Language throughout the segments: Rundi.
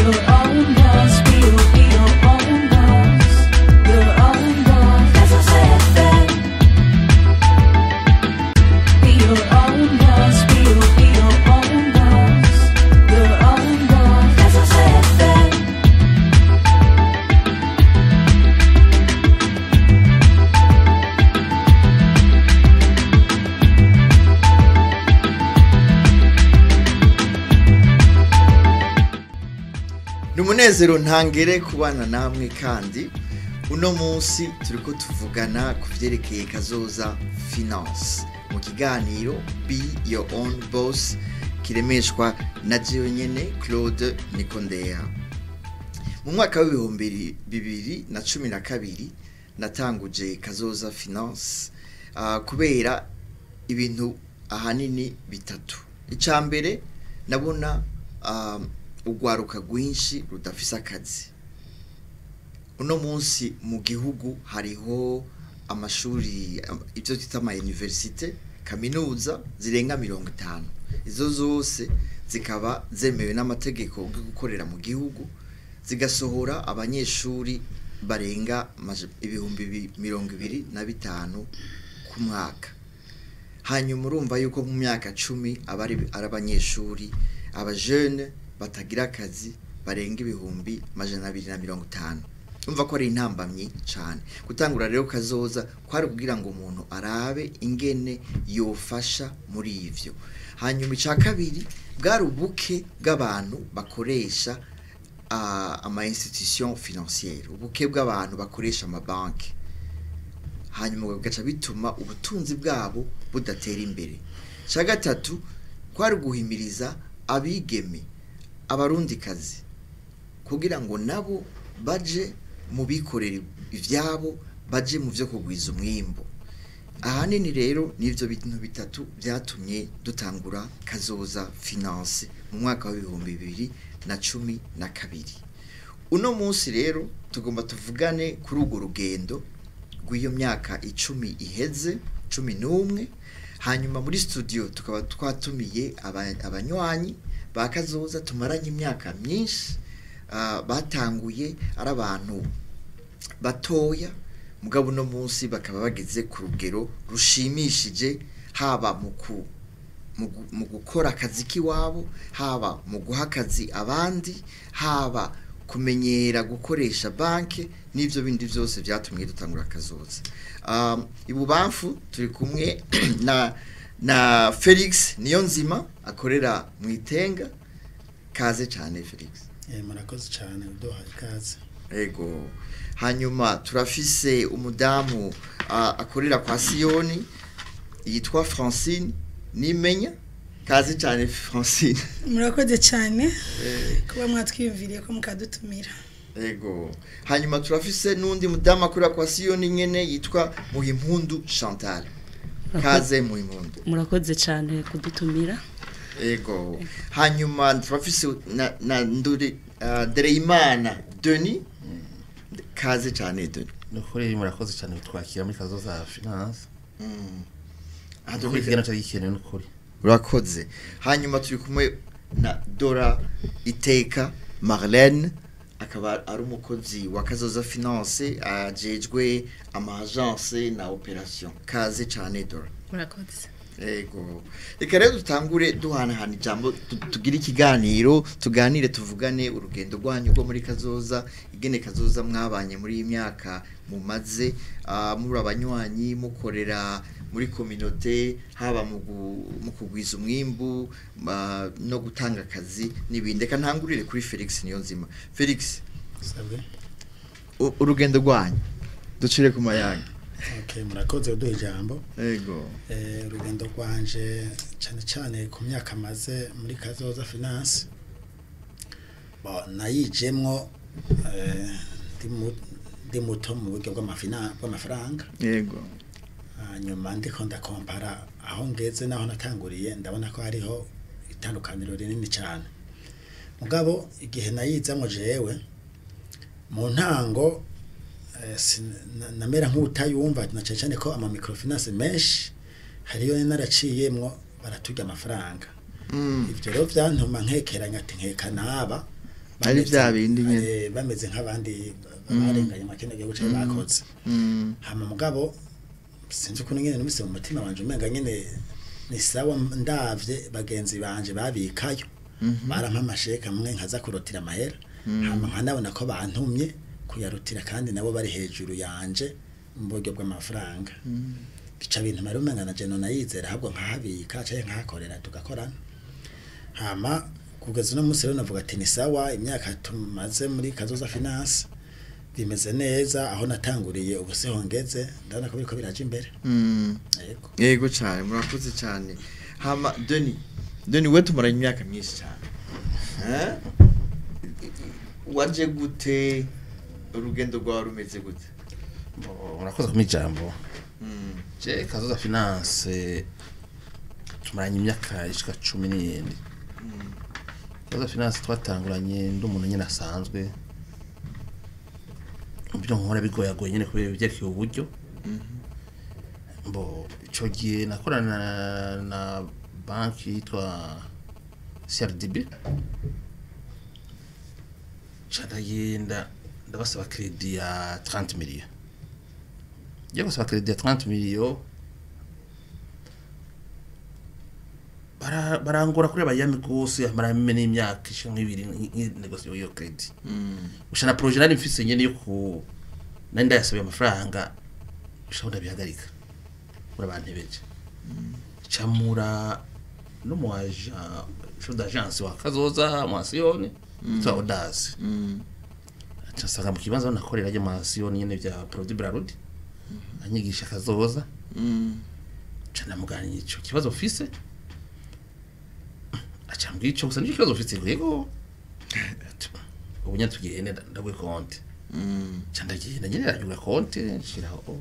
your own boss. Be your own boss. Your own boss. Kazoza FM. Be your own boss. Be your own boss. Your own boss. Kazoza FM. Ni umunezero ntangere kubana namwe kandi uno munsi turiko tuvugana ku vyerekeye Kazoza Finance mu kiganiro Be Your Own Boss kiremeshwa na jewe nyene Claude Nikondera. Mu mwaka w'2012 natanguje Kazoza Finance kubera ibintu ahanini bitatu. Ica mbere nabona urwaruka rwinshi rudafise akazi. Uno munsi mu gihugu hariho amashuri, ibyo twita ama université, kaminuza zirenga 50. Izo zose zikaba zemewe n'amategeko yo gukorera mu gihugu, zigasohora abanyeshuri barenga 25,000 ku mwaka. Hanyuma urumva yuko mu myaka 10 abari ari abanyeshuri, abajene batagira akazi barenga 250,000. Umva ko ari intambamyi cyane. Gutangura rero Kazoza kwari kugira ngo umuntu arabe ingene yofasha muri ivyo. Hanyuma ica kabiri bwari ubuke bw'abantu bakoresha ama institution financière, ubuke bw'abantu bakoresha amabanki. Hanyuma bigaca bituma ubutunzi bwabo budatera imbere. Ica gatatu kwari guhimiriza abigeme, abarundikazi, kugira ngo nabo baje mu bikorera ivyabo, baje mu vyo kugwiza umwimbo. Ahanini rero nivyo bintu bitatu vyatumye dutangura Kazoza Finance mu mwaka wa 2012. Uno munsi rero tugomba tuvugane kuri urwo rugendo rw'iyo myaka 10 iheze, 11. Hanyuma muri studio tukaba twatumiye abanywanyi ba Kazoza tumaranye imyaka myinshi, batanguye ari abantu batoya, mugabo uno munsi bakaba bageze ku rugero rushimishije, haba mu gukora akazi k'iwabo, haba mu guha akazi abandi, haba kumenyera gukoresha banki n'ivyo bindi vyose vyatumye dutangura Kazoza. Ibubamfu turi kumwe na Felix Niyonzima akorera mu Itenga. Kaze cyane Felix. Murakoze cyane uduha ikaze. Ego. Hanyuma turafise umudamu akorera kwa Siyoni yitwa Francine Nimenya. Kaze cyane Francine. Murakoze cyane kuba mwatwiyumviriye ko mukadutumira. Ego. Hanyuma turafise n'undi mudamu akorera kwa Siyoni nyene yitwa Muhimpundu Chantal. Kaze Muhimpundu. Murakoze cyane kudutumira. Ego. Hanyuma turafise na Nduri Dereyimana Denis. Kaze cyane Denis. Nukuri murakoze cyane kutwakira muri Kazoza Finance. Adukuri cyari ikintu nukuri. Urakoze. Hanyuma turi kumwe na Dora Iteka Marlene, akaba ari umukozi wa Kazoza Finance ajejwe ama agence na operation. Kaze cyane Dora. Murakoze. Ego. Reka rero dutangure duhanahana ijambo, tugire ikiganiro, tuganire, tuvugane urugendo rwanyu rwo muri Kazoza, ingene Kazoza mwabanye muri iyi myaka mumaze, muri abanywanyi mukorera muri communauté, haba mu kugwiza umwimbu no gutanga akazi n'ibindi. Reka ntangurire kuri Felix Niyonzima. Felix, sabwe urugendo rwanyu ducire ku mayange. Okay, murakoze uduha ijambo. Ego. Urugendo rwanje cyane cyane ku myaka maze muri Kazoza Finance, nayijemwo ndi muto mu buryo bw'amafaranga. Yego. Hanyuma ndiko ndakompara aho ngeze naho natanguriye, ndabona ko hariho itandukaniro rinini cyane. Mugabo igihe nayizamwo jewe mu ntango namera nk'utayumva, na cyane cyane ko ama microfinance menshi hariyo naraciyemwo baraturya amafaranga. Ivyo rero vyantuma nkekeranya ati nkeka naba Ari vya bindi nyene. Bameze nk'abandi barenganye makene gihugu cyo bakoze. Hama mugabo sinzi ukuntu nyene numvise mu mutima wanje umenga nyene ni sawa, ndavye bagenzi banje babikayo barampa amasheka amwe nkaza kurotira amahera, hama nkanabona ko bantumye kuyarutira kandi nabo bari hejuru yanje mu buryo bw'amafaranga. Bica bintu mari umenga na jeno nayizera ahubwo nkahabika canke nkahakorera tugakorana. Hama kugeza uno munsi rero navuga ati ni sawa, imyaka tumaze muri Kazoza Finance bimeze neza, aho natanguriye ubu siho ngeze, ndabona ko biriko biraja imbere. Yego. Yego cyane, murakoze cyane. Hama Denis we tumaranye imyaka myinshi cyane. Eh? Waje gute, urugendo rwawe rumeze gute? Murakoze kumpa ijambo. Je Kazoza Finance tumaranye imyaka ishika 17. Kazoza Finance twatanguranye ndi umuntu nyine asanzwe, ibyo nkora bigoyagoye nyine kubera ibyerekeye uburyo. Mbo ico gihe nakorana na banki yitwa CRDB, ca ndagenda ndabasaba crédit ya 30 millions. Ngiye gusaba crédit ya 30 millions, barangora kuri abayami gose, marame n'imyaka ishika nk'ibiri négocier iyo crédit. Usha na projet nari mfise nyene yo ku nari ndayasabiye amafaranga, usha ndabihagarika urabantebeje. Camura no mu agent chef d'agence wa Kazoza Mwasiyoni yitwa Audace, aca nsanga mu kibanza aho nakorera ryo Mwasiyoni nyene vya Produit Brarudi, anyigisha Kazoza. Ca ndamuganira ico kibazo mfise, aca ambwira ico gusa nico kibazo mfise, yego. Ati, ubu nyene tugende ndaguhe konti. Ca ndagenda nyene aranyugura konti, nshiraho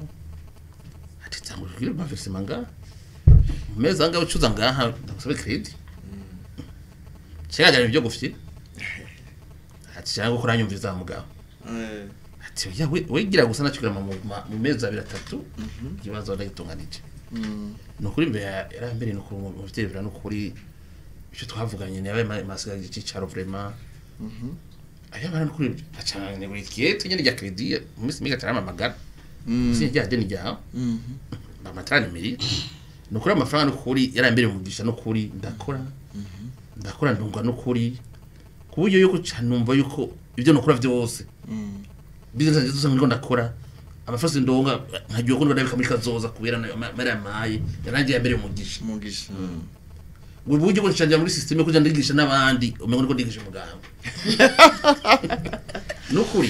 ati tangura kugira ama versement ngaha mu mezi angahe ucuza ngaha ndagusabe crédit. Cegajana ibyo gufye ati cyangwa ko uranyumviza mugabo. Ati oya, we gira gusa nacugira mu mezi abiri atatu ikibazo ndagitunganije. Ni ukuri mbere yarambere, ni ukuri umuvyeyi bira, ni ukuri icyo twavuganye nawe masigaye icicaro vraiment aya bana, nukuri acane buri kete nyene rya crédit mu minsi mike ataramamagara si rya deni ryawe bamatarani miri. Ni ukuri amafaranga, ni ukuri yarambere umugisha, ni ukuri ndakora ndakora ndunga, ni ukuri ku buryo yuko numva yuko ibyo nukora vyose business zanjye zose ndiko ndakora amafaranga ndonga nkagiye ko ndabika muri Kazoza kubera mara mayi yarangiye yambere umugisha. Umugisha. Ubwo buryo bwo nshangira muri système kuja ndigisha n'abandi, umengo ndiko ndigisha umuganga, nukuri.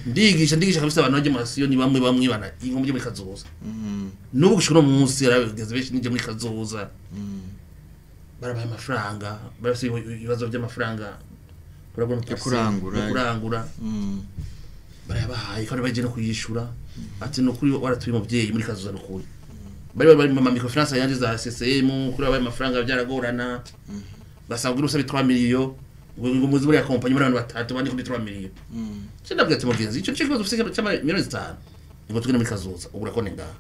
Ndigisha kabisa abantu bajya mu masiyoni bamwe bamwe bana ingo muri Kazoza. N'ubu gushika uno munsi yarabigeze benshi ninjye muri Kazoza barabaye amafaranga, barafise ibibazo by'amafaranga kuragura. Yo kurangura. Yo kurangura. Barayabahaye kandi bagiye no kuyishura. Ati nukuri waratuye umuvyeyi muri Kazoza, nukuri bari mu microfinance yanje za CCM kuri abaye amafaranga byaragorana, basanga urusa 3 millions ngo muzi muri ya compagnie muri abantu batatu bandi kuri 3 millions. Cyo ndabwira ati mugenzi, ico kibazo ufise cy'ama miliyoni 5 ngo tugende muri Kazoza ugura konti ngaha.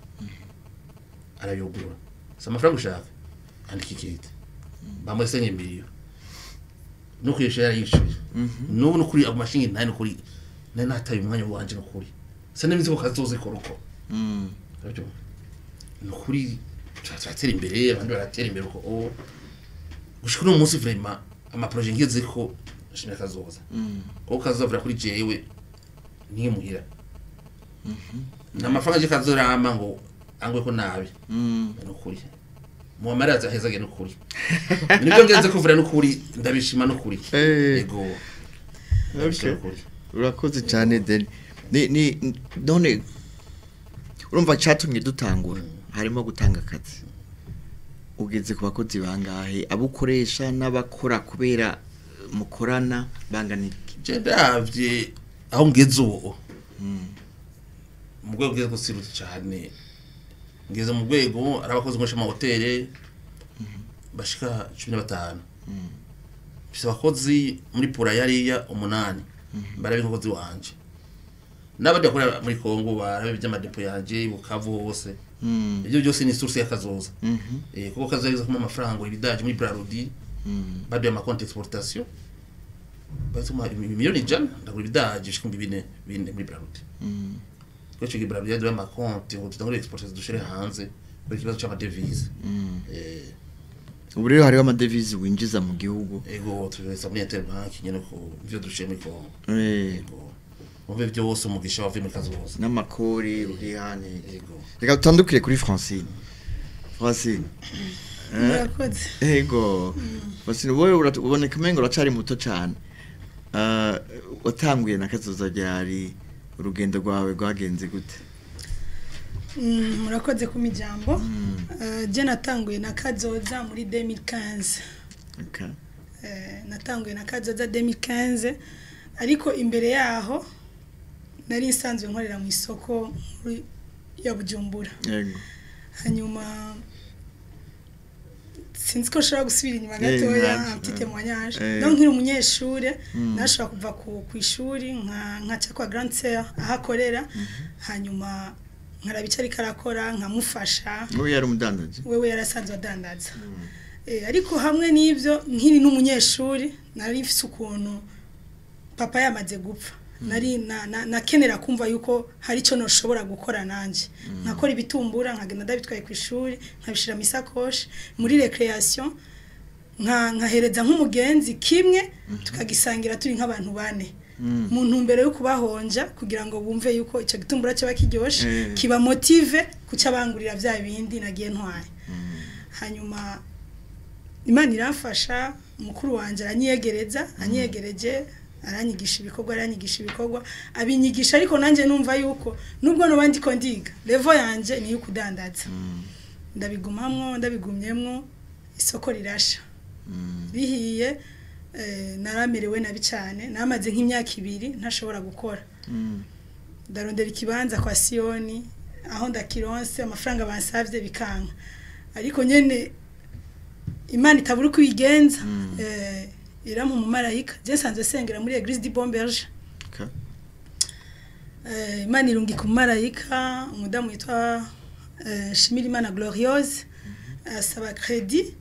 Arayugura, si amafaranga ushaka, andika ikete bamuhe 5 millions no kwishyura, yarayishyuye. N'ubu nukuri ayo mashingi ntayo, nukuri nari nataye umwanya wanje, nukuri sa n'imizi ko Kazoza ikora uko. Urabyumva, nukuri turatera imbere, abandi baratera imbere uko. Oh, gushika uno munsi vraiment ama projets ngeze ko nshimira Kazoza, kuko Kazoza vuga kuri jewe niyo muhira n'amafaranga je kazorama ngo angwe ko nabi. Nukuri mu maraza ahezage, nukuri nibyo ngeze kuvura, nukuri ndabishima nukuri. Yego. Okay. Nukuri. Urakoze cyane Deni. Ni none urumva cyatumye dutangura harimo gutanga akazi, ugeze ku bakozi bangahe, abo ukoresha n'abakora kubera mukorana bangana iki? Je ndavye aho ngeze ubu mu rwego ngeze gusirutse cyane, ngeze mu rwego ari abakozi nkoresha mu mahoteli bashika 15, mfise abakozi muri pura yariya umunani barabe inkozi wanje n'abandi bakorera muri Kongo barabe iby'amadepo yanje Bukavu hose. Ibyo byose ni source ya Kazoza, kuko Kazoza kuma amafaranga ibidaje muri Brarudi baduye ama compte exportation. Batuma miliyoni 100 ndagura ibidaje bishika 4000 muri Brarudi. Kwecho gihe Brarudi yaduha amakonti ngo tutangure exportation dushire hanze kubera ikibazo c'amadevise. Ubu rero hariho amadevize winjiza mu gihugu. Ego, tubesa muri Interbank nyene ko ivyo dushiye muri Congo. Ego, umve vyose umugisha wavuye muri Kazoza. N'amakori urihane. Ego. Reka tutandukire kuri Francine. Francine. Murakoze. Ego. Francine, wowe uboneka umengo uracari muto cane. Watanguye na Kazoza ryari? Urugendo rwawe rwagenze gute? Murakoze ku mijambo. Je natanguye na Kazoza muri 2015. Natanguye na Kazoza 2015, ariko imbere yaho nari nsanzwe nkorera mu isoko nkuru ya Bujumbura. Hanyuma sinzi ko nshobora gusubira inyuma gatoya, ntabyo. un petit témoignage. Donc nkiri umunyeshure nashobora kuva ku ishuri nkaca kwa grande sœur aho akorera, hanyuma nkaraba icyo ariko arakora nkamufasha. Wowe yari umudandaji? Wewe yarasanzwe adandaza. Ariko hamwe n'ibyo nkiri n'umunyeshuri nari mfise ukuntu papa yamaze gupfa nari nakenera kumva yuko hari icyo noshobora gukora nanjye, nkakora ibitumbura nkagenda ndabitwaye ku ishuri, nkabishira mu isakoshi muri récréation, nkahereza nk'umugenzi kimwe tukagisangira turi nk'abantu bane, mu ntumbero yo kubahonja kugira ngo bumve yuko icyo gitumbura kiba kiryoshe, kiba motive kucabangurira bya bindi nagiye ntwaye. Hanyuma Imana iramfasha, mukuru wanje aranyiyegereza, anyiyegereje aranyigisha ibikorwa, abinyigisha, ariko nanjye numva yuko nubwo noba ndiko ndiga, level yanje ni iyo kudandaza. Ndabigumamwo, ndabigumyemwo, isoko rirasha. Rihiye, naramerewe nabi cyane, namaze nk'imyaka 2 ntashobora gukora. Ndarondera ikibanza kwa Siyoni, aho ndakironse amafaranga bansavye bikanka, ariko nyene Imana itabura uko ibigenza, irampa umumarayika. Je nsanzwe sengera muri Église du Bon Berger. Imana irungika umumarayika, umudamu yitwa Shimirimana Gloriose, asaba crédit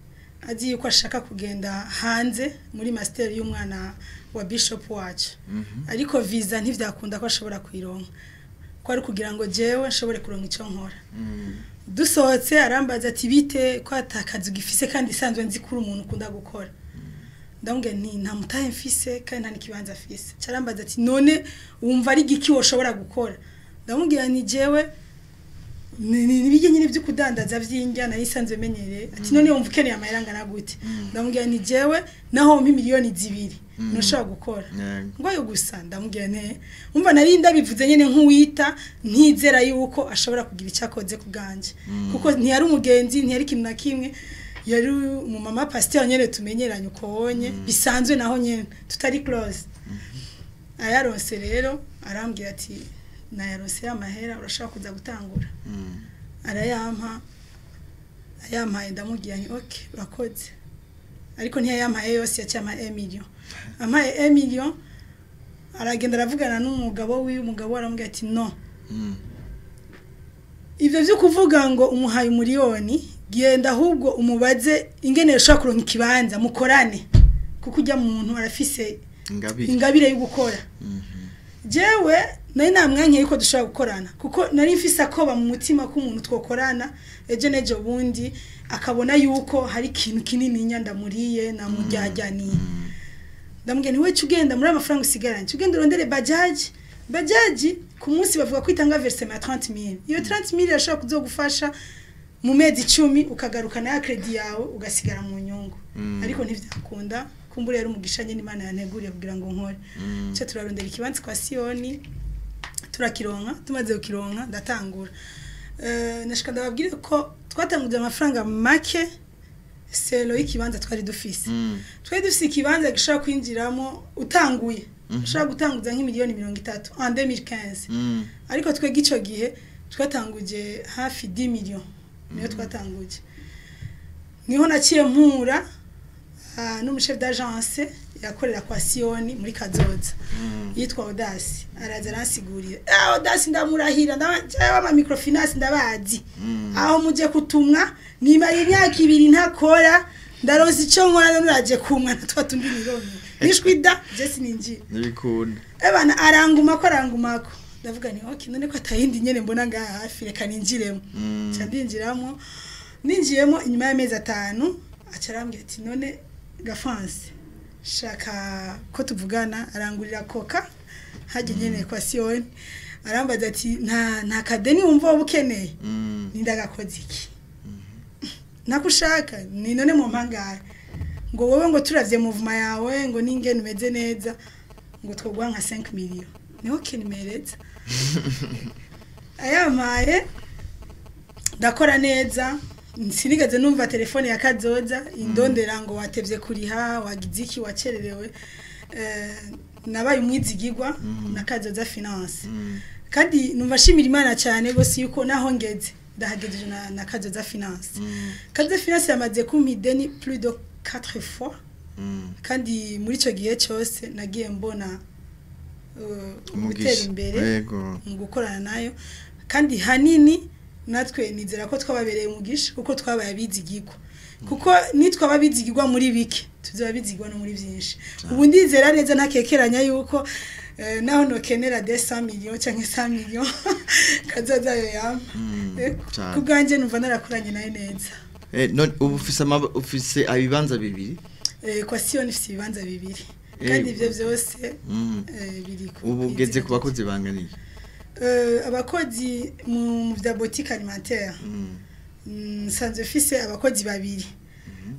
azi yuko ashaka kugenda hanze muri master y'umwana wa bishop wacu, ariko visa ntivyakunda ko ashobora kuyironka, ko ari kugira ngo jewe nshobore kuronka icyo nkora. Dusohotse arambaza ati: "Bite ko atakazi ugifise kandi isanzwe nzi kuri umuntu ukunda gukora?" Ndamubwira nti: "Nta mutahe mfise kandi nta n'ikibanza mfise." Carambaza ati: "None wumva ari igiki woshobora gukora?" Ndamubwira nti: "Jewe ni bijye nyine byo kudandaza vy'indya nari isanzwe menyereye." Ati: "None wumva ukeneye amahera angana gute?" Ndamubwira nti: "Jewe naho mpa miliyoni 2 ntushobora gukora." Ngo ayo gusa? Ndamubwira nti: "Umva, nari ndabivuze nyene nk'uwita ntizera yuko ashobora kugira icyo akoze ku bwanje, kuko ntiyari umugenzi, ntiyari ikintu na kimwe, yari umumama pasteur nyene tumenyeranye uko wonye bisanzwe, naho nyene tutari close." Ayaronse rero arambwira ati: "Nayaronse y'amahera, urashobora kuza gutangura." Arayampa. Ayampaye ndamubwira nti: "Okay, urakoze." Ariko ntiyayampaye yose, yaciye ampa 1 million. Ampaye 1 million, aragenda aravugana n'umugabo wiwe, umugabo we aramubwira ati: "No, ivyo vyo kuvuga ngo umuhaye umuriyoni, genda ahubwo umubaze ingene yoshobora kuronka ikibanza mukorane, kuko ujya muntu arafise ingabire ingabire yo gukora." Jewe nari namwankiye yuko dushobora gukorana, kuko nari mfise akoba mu mutima ko umuntu twokorana ejo n'ejo bundi akabona yuko hari ikintu kinini ndamuriye namuryajyaniye. Ndamubwira nti: "We ugenda muri amafaranga usigaranye, ugenda urondere bajaji. Bajaji ku munsi bavuga ko itanga versement ya 30000. Iyo 30000 irashobora kuzogufasha mu mezi 10, ukagarukana ya crédit yawe, ugasigara mu nyungu." Ariko ntivyakunda. Kumbura yari umugisha nyine Imana yanteguriye kugira ngo nkore. Cyo turarondera ikibanza kwa Siyoni, turakironka. Tumaze kukironka ndatangura. Nashika ndababwire ko twatanguje amafaranga make selo y'ikibanza twari dufise. Twari dufise ikibanza gishobora kwinjiramo, utanguye ushobora gutanguza nk'imiliyoni 30 en 2015, ariko twebwe ico gihe twatanguje hafi 10 millions niyo twatanguje. Niho naciye mpura n'umuchef d'agence yakorera kwa Siyoni muri Kazoza yitwa Odasi. Araza aransigurira. Odasi ndamurahira, ndajewe ama microfinance ndabazi, aho muje kutumwa nimara imyaka 2 ntakora, ndaronse ico nkora, none uraje kumwa natwa tundi miliyoni. Nishwi da je sininjira. Nibikunda. Ebana arangumako arangumako. Ndavuga ni okay none ko atayindi nyene mbona ngaha hafi reka ninjiremo. Ca ndinjiramo. Ninjiyemo inyuma y'amezi 5 acarambwira ati none Gafanse shaka ko tuvugana arangurira koka haje nyene kwa Sioni arambaza ati nta kadeni wumva ubukeneye nindagakoze iki nakushaka ni none mu mpangara ngo wowe ngo turavye movement yawe ngo ningene umeze neza ngo twogwa nka 5 million niho kinimereza ayamaye ndakora neza sinigeze numva telefone ya Kazoza indondera ngo watevye kuriha wagize iki wacererewe nabaye umwizigirwa na Kazoza Finance kandi numva shimira Imana cyane gose yuko naho ngeze ndahagejeje na Kazoza Finance. Kazoza Finance yamaze kumpa ideni plus de 4 fois kandi muri ico gihe cyose nagiye mbona gutera imbere mu gukorana nayo kandi hanini natwe nizera ko twababereye umugisha kuko twabaye abizigirwa kuko nitwa abizigirwa muri bike tuzoba bizigirwa no muri byinshi ubu ndizera neza ntakekeranya yuko naho nokenera 200 millions canke 100 millions Kazoza yo yampa kubwanje numva narakuranye nayo neza. None ubu ufise ibibanza bibiri kwa Sioni ifise ibibanza bibiri kandi ivyo byose biri ku ubu ugeze ku bakozi banganiye abakozi mu vya boutique alimentaire nsanzwe mfise abakozi babiri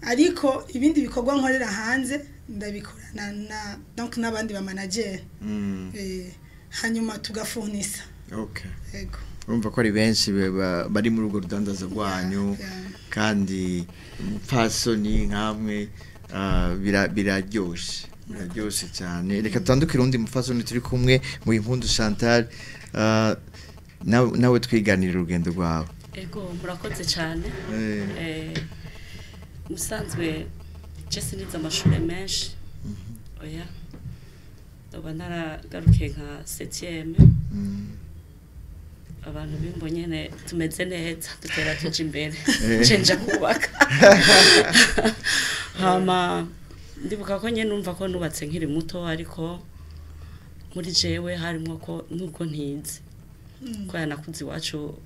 ariko ibindi bikorwa nkorera hanze ndabikorana na donc n'abandi ba manager hanyuma tugafurnisa. Okay. Yego. Urumva ko ari benshi bari muri urwo rudandaza rwanyu kandi umupfasoni nkamwe biraryoshe biraryoshe cyane. Reka tutandukire undi mupfasoni turi kumwe mu Impundu Chantal nawe twiganirira urugendo rwawe. Ego murakoze cyane. Musanzwe je sinize amashuri menshi oya oba naragarukiye nka 7e abantu bimbo nyene tumeze neza dutera tuja imbere cenja kubaka hama ndibuka ko nyene numva ko nubatse nkiri muto ariko muri jewe harimo ko nubwo ntize ko yanakuze iwacu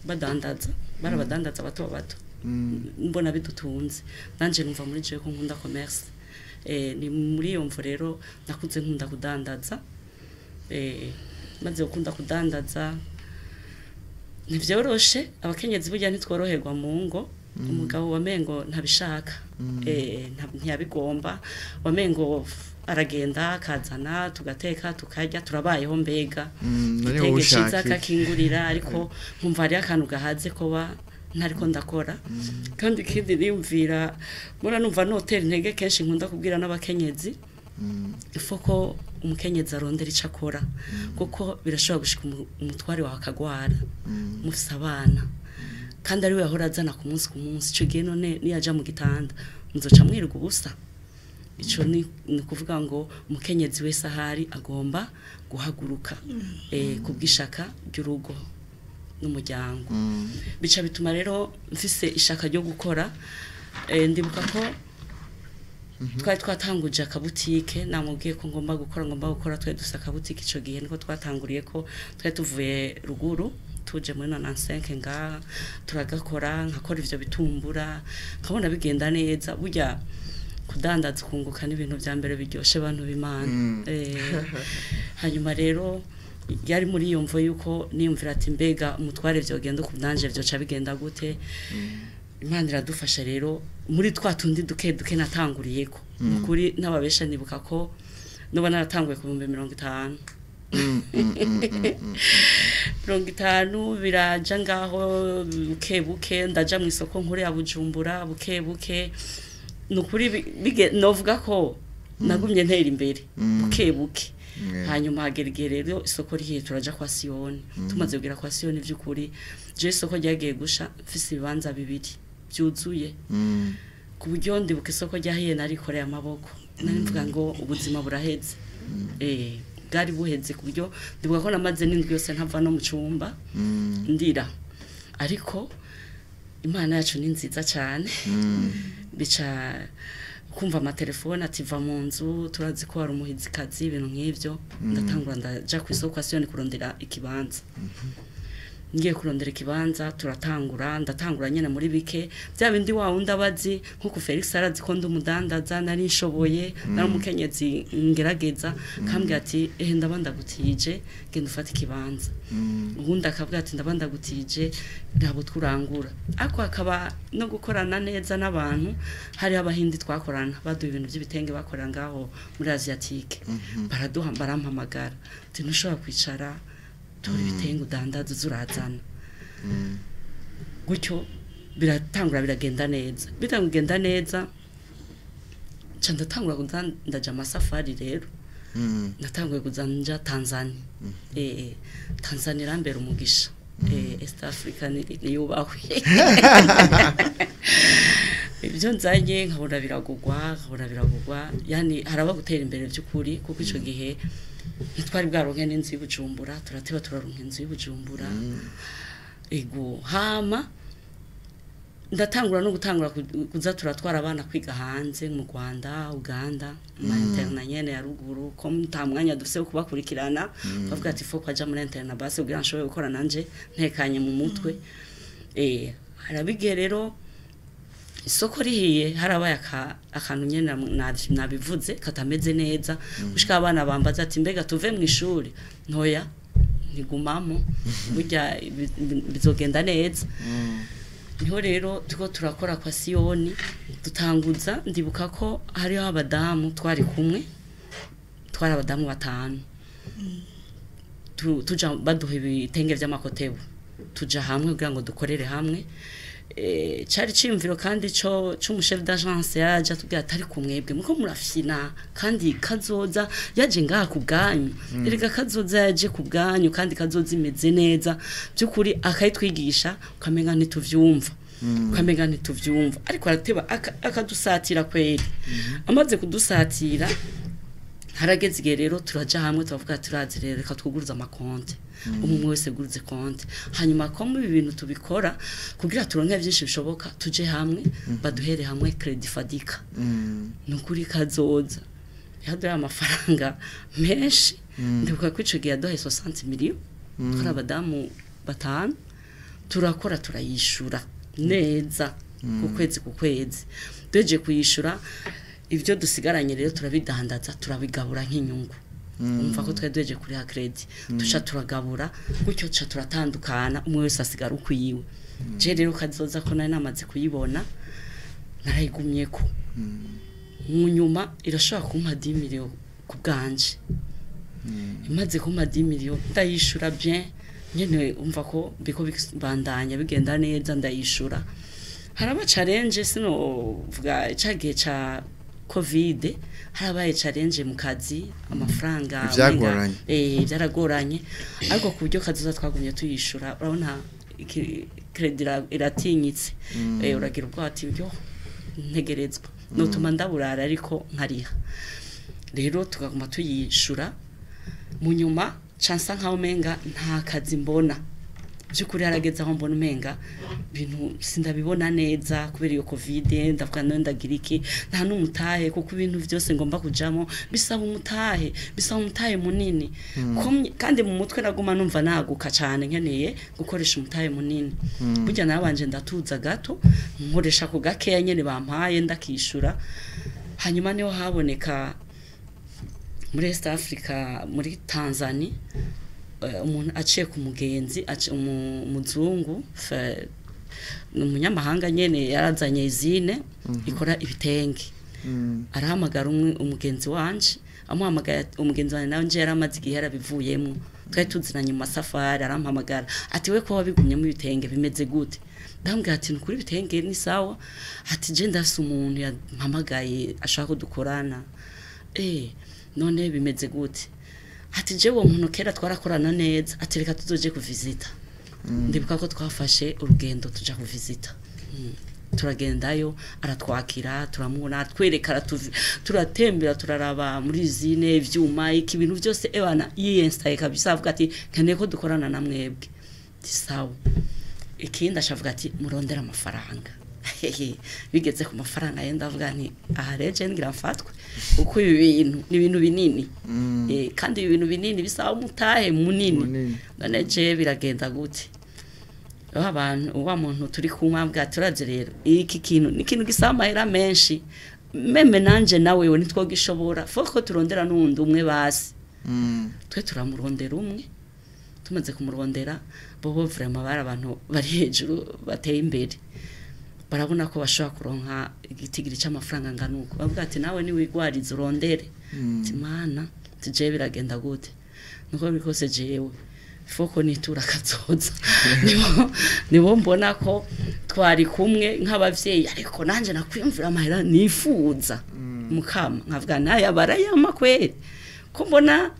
badandaza barabadandaza bato bato mbona bidutunze nanje numva muri jewe ko nkunda commerce ni muri iyo mvo rero nakuze nkunda kudandaza maze gukunda kudandaza ntivyoroshe abakenyezi burya ntitworoherwa mu ngo umugabo wamengo ntabishaka ntiyabigomba wamengo aragenda akazana tugateka tukarya turabayeho mbega igitenge kakingurira ariko nkumva ari akantu gahaze koba ntariko ndakora kandi ikindi niyumvira mbona numva notera intege kenshi nkunda kubwira n'abakenyezi ifoko umukenyezi arondera ico akora kuko birashobora gushika umutware wawe akagwara mufise abana kandi ari we yahora azana ku munsi ku munsi ico gihe none niyaja mu gitanda muzoca mwirirwa ubusa. Ico ni kuvuga ngo umukenyezi wese ahari agomba guhaguruka kubwishaka ry'urugo n'umuryango. Bica bituma rero mfise ishaka ryo gukora ndibuka ko twari twatanguje akabutike namubwiye ko ngomba gukora twari dufise akabutike ico gihe niko twatanguriye ko twari tuvuye ruguru tuje muri 95 ngaha turagakora nkakora ivyo bitumbura nkabona bigenda neza burya kudandaza kunguka n'ibintu vya mbere biryoshe abantu b'Imana. Hanyuma rero yari muri iyo mvo yuko niyumvira ati mbega umutware vyogenda kubnanje vyoca bigenda gute. Imana iradufasha rero muri twa tundi duke duke natanguriyeko kuri ntababesha nibuka ko noba naratanguye ku 50,000 50 biraja ngaho buke buke ndaja mu isoko nkuru ya Bujumbura buke buke nukuri novuga ko nagumye ntera imbere buke buke. Hanyuma hagerigere rero isoko rihiye turaja kwa Sioni tumaze kugira kwa Sioni vy'ukuri je isoko ryagiye gusha mfise ibibanza bibiri byuzuye ku buryo ndibuka isoko ryahiye narikoreye amaboko nari mvuga ngo ubuzima buraheze bwari buheze ku buryo ndibuka ko namaze n'indwi yose ntava no mu cyumba ndira ariko Imana yacu ni nziza cyane bica Kumva amatelefone ati va mu nzu, turazi ko wari umuhizikazi, ibintu nk'ivyo. Ndatangura ndaja ku isoko asiyoni kurondera ikibanza. Ngiye kurondera ikibanza, turatangura, ndatangura nyene muri bike bya bindi wa wundi abazi, nkuko Felix arazi ko ndi umudandaza, nari nshoboye, nari umukenyezi ngerageza. Kambwira ati ehe, ndaba ndagutije, genda ufate ikibanza. Ubundi akavuga ati ndaba ndagutije, ntabwo twurangura. Ariko hakaba no gukorana neza n'abantu. Hariho abahindi twakorana, baduha ibintu by'ibitenge, bakorera ngaho muri Asiatique, baraduha, barampamagara ati ntushobora kwicara, tora ibitenge udandaza uza urazana. Gutyo biratangura biragenda neza, bitangura kugenda neza, nca ndatangura kuza ndaja amasafari rero. Natanguye kuza nja Tanzania. Tanzania irambera umugisha. East Africa niyubahwe. Ibyo nzanye nkabona biragugwa, nkabona biragugwa, yani haraba gutera imbere by'ukuri, kuko ico gihe ntitwari bwaronke n'inzu y'Ibujumbura, turateba turaronka inzu y'Ibujumbura. Ego, hama ndatangura no gutangura kuza turatwara abana kwiga hanze, mu Rwanda, Uganda, ma internat nyene ya ruguru, ko nta mwanya dufise wo kubakurikirana. Bavuga ati faut kwaja muri internat basi kugira nshobore gukora nanje ntekanye mu mutwe. Harabigihe rero isoko rihiye, harabaye akantu nyene nabivuze katameze neza, gushika abana bambaza ati mbega tuve mu ishuri? Ntoya, ntigumamo, burya bizogenda neza. Niho rero turiko turakora kwa Siyoni, dutanguza. Ndibuka ko hariho abadamu twari kumwe, twari abadamu batanu. Tuja baduha ibitenge vy'amakotebu, tuja hamwe kugira ngo dukorere hamwe. Cari ciyumviro kandi co c'umu chef d'agence yaje atubwira atari kumwebwe muko murafyina, kandi kazoza yaje ngaha ku bwanyu. Erega kazoza yaje ku bwanyu, kandi kazoza imeze neza by'ukuri. Akayitwigisha ukamenga ntituvyumva, ukamenga ntituvyumva, ariko arateba akadusatira kweri. Amaze kudusatira, harageze igihe rero turaja hamwe, turavuga turazi rero reka twuguruze amakonte, umwe wese guruze konte, hanyuma ko mu ibi bintu tubikora kugira turonke byinshi bishoboka, tuje hamwe, baduhere hamwe crédit fadika. Nukuri kazoza yaduhaye amafaranga menshi. Ndibuka ko ico gihe yaduhaye 60 millions, twari abadamu batanu, turakora turayishura neza ku kwezi ku kwezi. Duhejeje kuyishura, ibyo dusigaranye rero turabidandaza, turabigabura nk'inyungu. Umva ko twari duhejeje kuriha crédit, tuca turagabura gutyo, tuca turatandukana, umwe wese asigara ukwiwe. Je rero kazoza ko nari namaze kuyibona, narayigumyeko. Mu nyuma irashobora kumpa 10 millions ku bwanje. Imaze kumpa 10 millions, ndayishura bien nyene, umva ko biko bibandanya bigenda neza, ndayishura. Haraba challenge, sino vuga icagihe ca Covid harabaye challenge mu kazi, amafaranga Vyagoranye. Byaragoranye, ariko ku buryo kazoza twagumye tuyishura. Urabona crédit iratinyitse. Uragira ubwoba ati byo ntegerezwa notuma ndaburara, ariko nkariha. Rero tukaguma tuyishura. Mu nyuma cansa nkaho umenga nta kazi mbona by'ukuri. Harageze aho mbona umenga ibintu sindabibona neza kubera iyo Covid. Ndavuga none ndagira iki? Nta n'umutahe, kuko ibintu byose ngomba kujamo bisaba umutahe, bisaba umutahe munini. Kandi mu mutwe naguma numva naguka cyane, nkeneye gukoresha umutahe munini. Burya nabanje ndatuza gato, nkoresha ku gakeya nyene bampaye, ndakishura. Hanyuma niho haboneka muri East Africa, muri Tanzania, umuntu aciye ku mugenzi, umuzungu, ni umunyamahanga nyene, yarazanye izine ikora ibitenge. Arahamagara umwe umugenzi wanje, amuhamagaye umugenzi wanje nawe nje yaramaze igihe yarabivuyemo, twari tuzinanye mu masafari. Arampamagara ati we ko wabigumyemo ibitenge bimeze gute? Ndamubwira ati nukuri ibitenge ni sawa. Ati je ndafise umuntu yampamagaye ashaka ko dukorana. None bimeze gute? Ati je uwo muntu kera twarakorana neza. Ati reka tuzoje kuvizita. Ndibuka ko twafashe urugendo tuja kuvizita. Turagendayo, aratwakira, turamubona, atwereka, turatembera, turaraba muri usine, ivyuma, iki, ibintu byose. Ebana yiyinstaye kabisa, avuga ati nkeneye ko dukorana na mwebwe. Ati sawa. Ikindi ashavuga ati murondera amafaranga. Hehe, bigeze ku mafaranga ye ndavuga nti aha rero je ngira mfatwe kuko ibi bintu ni ibintu binini. Kandi ibi bintu binini bisaba umutahe munini. Munini. None je biragenda gute? Aho abantu wa muntu turi kumwe bwa turaje rero iki kintu ni ikintu gisaba amahera menshi, même nanje nawe we ntitwogishobora, faut ko turondera n'uwundi umwe basi. Twe turamurondera umwe, tumaze kumurondera bobo vraiment bari abantu bari hejuru bateye imbere, barabona ko bashobora kuronka igitigiri c'amafaranga angana uko, bavuga ati nawe niwigwariza urondere. Ati mana tije biragenda gute? Nuko bikose jewe faut ko nitura kazoza, nibo mbona ko twari kumwe nk'abavyeyi, ariko nanje nakwiyumvira amahera nifuza mukama nkavuga naya barayama kweri, ko mbona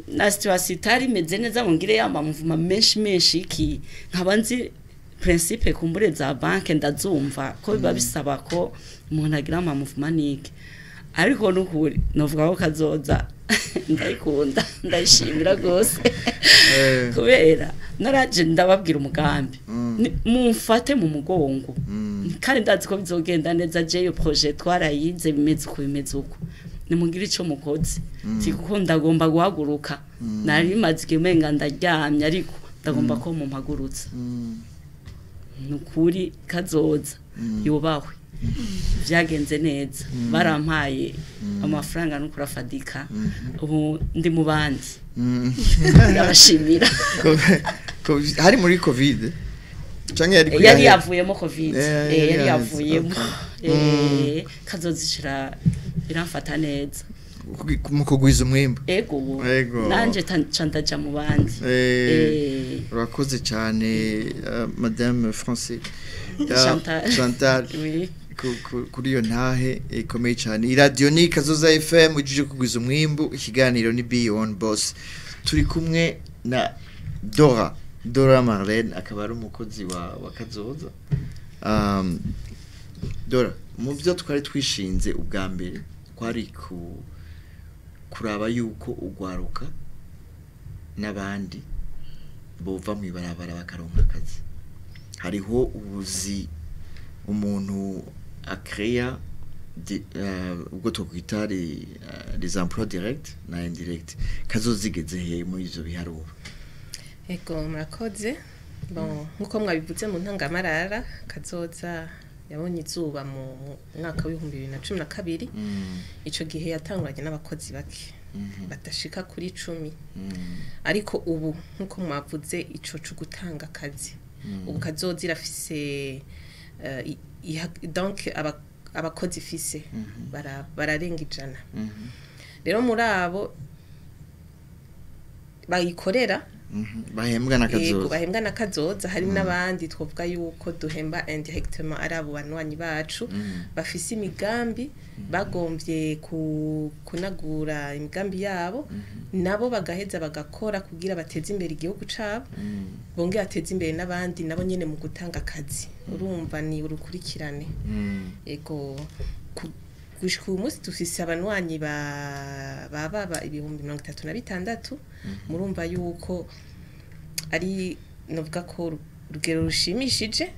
na situation itari imeze neza ngo ngire yama mvuma menshi menshi iki, nkaba nzi principe kumbure za banke, ndazumva ko biba bisaba ko umuntu agira ama muvuma niki, ariko nukuri novuga ko kazoza ndayikunda, ndayishimira rwose kubera naraje ndababwira umugambi. Mumfate mu mugongo kandi ndazi ko bizogenda neza. Je iyo projet twarayize, bimeze uko bimeze uko, nimugire ico mukoze ti kuko ndagomba guhaguruka, nari maze igihe umenga ndaryamye, ariko ndagomba ko mumpagurutsa. Nukuri kazoza yubahwe, byagenze neza, barampaye amafaranga no kurafadika, ubu ndi mu bandi, ndabashimira. Hari muri Covid canke yari yari kuyahera? Yavuyemo Covid. Yari yari yaheze, yavuyemo. Kazoza ishira iramfata neza. Mu kugwiza umwimbu. Ego. Ego. Nanje ca ndaja mu bandi. Urakoze cyane, madame Francine. Chantal. Chantal. Oui. Kuri iyo ntahe ikomeye cyane. Iradiyo ni Kazoza FM ujije kugwiza umwimbu, ikiganiro ni Be Your Own Boss, turi kumwe na Dora Marlene, akaba ari umukozi wa Kazoza. Dora, mu byo twari twishinze ubwa mbere twari ku kuraba yuko ugwaruka n'abandi bova mu ibarabara bakaronka akazi, hariho ubuzi umuntu akreya ubwo twakwita les emplois directs na indirects. Kazozigeze he muri ivyo biharuro? Ego, murakoze. Bon, nkuko mwabivuze mu ntangamarara, kazoza yabonye izuba mu mwaka w'2012. Ico gihe yatanguranye n'abakozi bake badashika kuri 10, ariko ubu nkuko mwavuze ico co gutanga akazi, ubu kazoza irafise donc abakozi ifise bararenga 100. Rero muri abo bayikorera Bahembwa na Yego, Kazoza. Bahembwa na kazoza, hari n'abandi twovuga yuko duhemba indirectement, ari abo banywanyi bacu bafise imigambi bagomvye kunagura imigambi yabo, nabo bagaheza bagakora kugira bateze imbere igihugu cabo, bongere bateze imbere n'abandi nabo nyene mu gutanga akazi. Urumva ni urukurikirane. Ego, gushika uyu munsi dufise abanywanyi ba baba 36,000. Murumva yuko ari novuga ko urugero rushimishije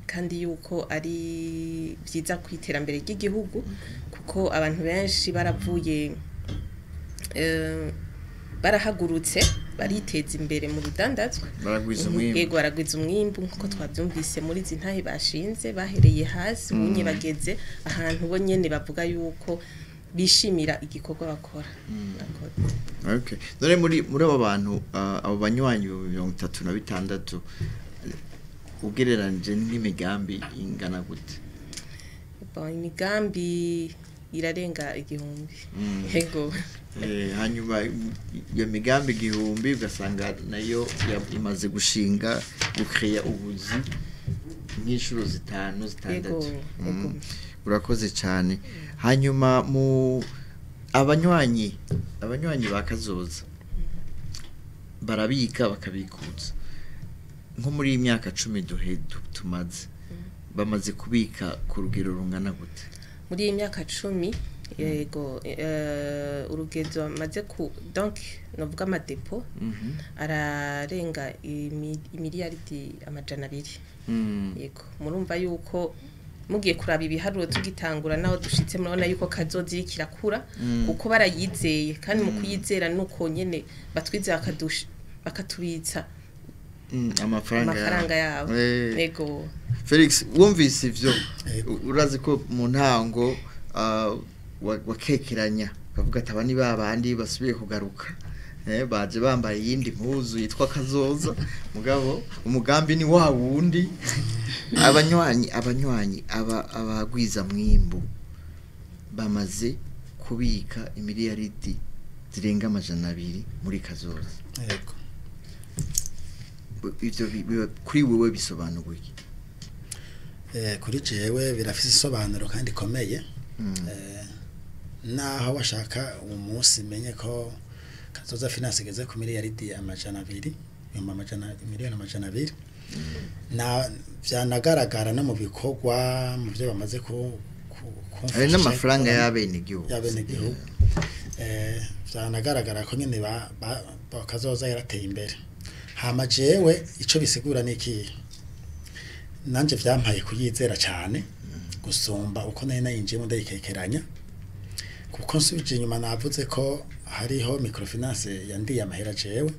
kandi yuko ari byiza ku iterambere ry'igihugu, kuko abantu benshi baravuye barahagurutse bariteza imbere mu rudandazwa. Baragwiza umwimbu. Yego, baragwiza umwimbu nkuko twabyumvise muri izi ntahe bashinze, bahereye hasi, ubunye bageze ahantu bo nyene bavuga yuko bishimira igikorwa bakora. Murakoze. Okay. None muri abo bantu abo banywanyi 36, ugereranije n'imigambi ingana gute? Bon, imigambi irarenga 1000. Yego. Hanyuma iyo migambi 1000 ugasanga nayo imaze gushinga gukreya ubuzi nk'inshuro zitanu, zitandatu. Yego. Urakoze cyane. Hanyuma mu abanywanyi ba Kazoza barabika bakabikuza, nko muri iyi myaka 10 duhe tumaze, bamaze kubika ku rugero rungana gute? Muri iyi myaka 10 Yego, urugezo bamaze ku donc novuga amadépôts ararenga imiliyaridi 200. Yego, murumva yuko mugiye kuraba ibiharuro tugitangura naho dushitse, murabona yuko kazoza iriko irakura, kuko barayizeye. Kandi mu kuyizera nuko nyene batwizera bakatubitsa amafaranga amafaranga yabo. Yego. Felix, wumvise ivyo? Yego. Urazi ko mu ntango wakekeranya bavuga ati aba ni ba bandi basubiye kugaruka, baje bambaye iyindi mpuzu yitwa Kazoza, mugabo umugambi ni wa wundi. Abanywanyi aba abagwiza mwimbu bamaze kubika imiliyaridi zirenga 200 muri Kazoza. Yego. Ivyo kuri wewe bisobanura iki? Kuri jewe birafise isobanuro kandi ikomeye. Naho washaka uwo munsi menye ko Kazoza Finance igeze ku miliyaridi 200, ibihumbi amajana, miliyoni 200, na vyanagaragara no mu bikorwa, mu byo bamaze ku Hari n'amafaranga y'abenegihugu. Y'abenegihugu. Vyanagaragara ko nyene Kazoza yarateye imbere. Hama jewe ico bisigura ni ikihe? Nanje vyampaye kuyizera cane gusumba uko nari nayinjiyemo ndayikekeranya, kuko nsubije inyuma navuze ko hariho microfinance yandiye amahera jewe,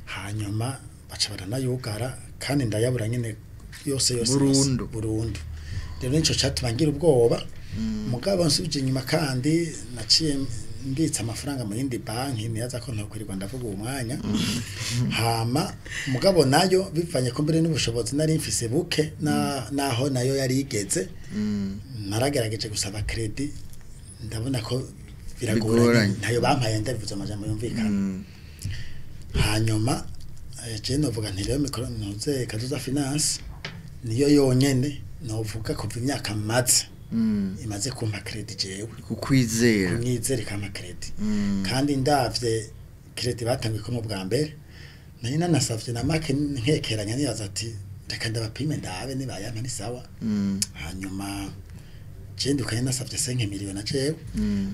hanyuma baca baranayugara kandi ndayabura nyene yose yose yose. Burundu. Burundu. Rero nico catuma ngira ubwoba. Mugabo nsubije inyuma kandi naciye mbitsa amafaranga mu yindi banki, niyaza ko ntokwirirwa ndavuga uwo mwanya. Hama mugabo nayo bivanye ko mbere n'ubushobozi nari mfise buke na naho nayo yari igeze, naragerageje gusaba crédit, ndabona ko biragoranye. Bigoranye. Ntayo bampaye, ndabivuze amajambo yumvikana. Hanyuma je novuga nti rero micro ntuze Kazoza Finance niyo yonyene novuga kuva imyaka maze imaze kumpa crédit jewe. Kukwizera. Kumwizera ikampa crédit. Kandi ndavye crédit batangiye ko mu bwa mbere nari nanasavye na make nkekeranya, nibaza ati reka ndabapime ndabe nibayampa ni sawa. Hanyuma je ndukanye nasavye 5 miliyoni jewe.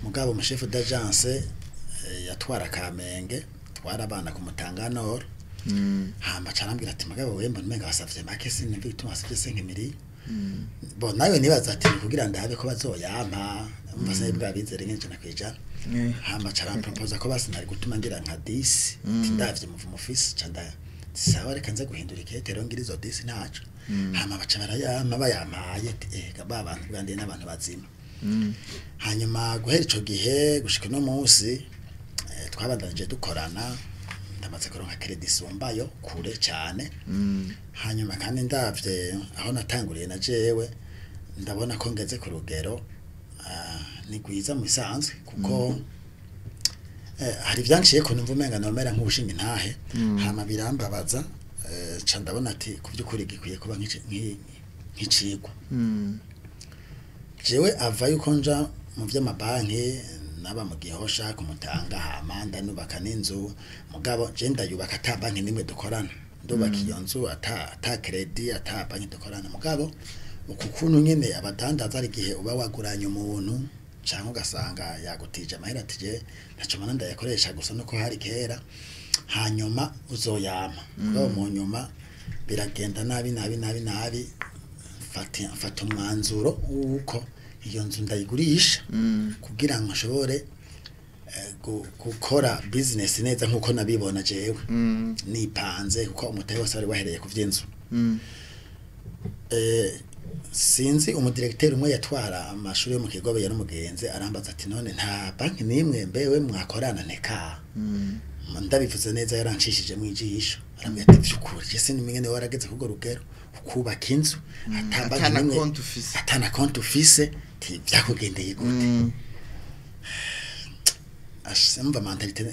Mugabo umushefu d'agence yatwara Kamenge, twara abana ku Mutanga Nord. Hama carambwira ati mugabo we mbona umenga wasavye make, sinumva igituma wasavye 5 miliyoni. Bo nawe nibaza ati ni kugira ndabe ko bazoyampa, umva se bwa bizere nk'100%. Hama caramproposa ko basi nari gutuma ngira nka 10. Ati ndavye muvumo office ca nda sawa, reka nze guhindura ikete rero ngira izo 10 ntaco. Hama baca barayampa, bayampaye ati ba bantu bwandiye n'abantu bazima. Hanyuma guhera ico gihe gushika no munsi twabandanije dukorana, ndamaze kuronka crédit isumbayo kure cyane. Hanyuma kandi ndavye aho natanguriye na jewe ndabona ko ngeze ku rugero ni rwiza mu bisanzwe, kuko hari ibyanciye ko numva umenga nomera nk'ubushinga intahe. Hama birambabaza, ca ndabona ati ku by'ukuri gikwiye kuba nk'icigwa. Jewe ava yuko nja mu vy'amabanki naba mu Gihosha ku Mutanga, hama ndanubaka n'inzu. Mugabo je ndayubaka ata banki nimwe dukorana, ndubaka iyo nzu ata crédit, ata banki dukorana. Mugabo uku kuntu nyene abadandaza ari igihe uba waguranye umuntu canke ugasanga yagutije amahera ati je ntaco mbona ndayakoresha gusa nuko hari kera, hanyuma uzoyama. Mugabo mu nyuma biragenda nabi nabi nabi nabi, mfata umwanzuro w'uko iyo nzu ndayigurisha kugira ngo nshobore gukora business neza nkuko nabibona jewe nipanze, kuko umutahe wose wari wahereye ku vy'inzu. Sinzi umudirecteur umwe yatwara amashuri yo mu Kigobe yari umugenzi, arambaza ati none nta banki nimwe mbewe mwakorana? Nteka ndabivuze neza, yarancishije mu ijisho, arambwira ati vyukuri je sinimwe ne warageze kugo rugero ukubaka inzu ata banki Atana nimwe konti ufise. Atana konti ufise, ti vyakugendeye gute? Mva mentalité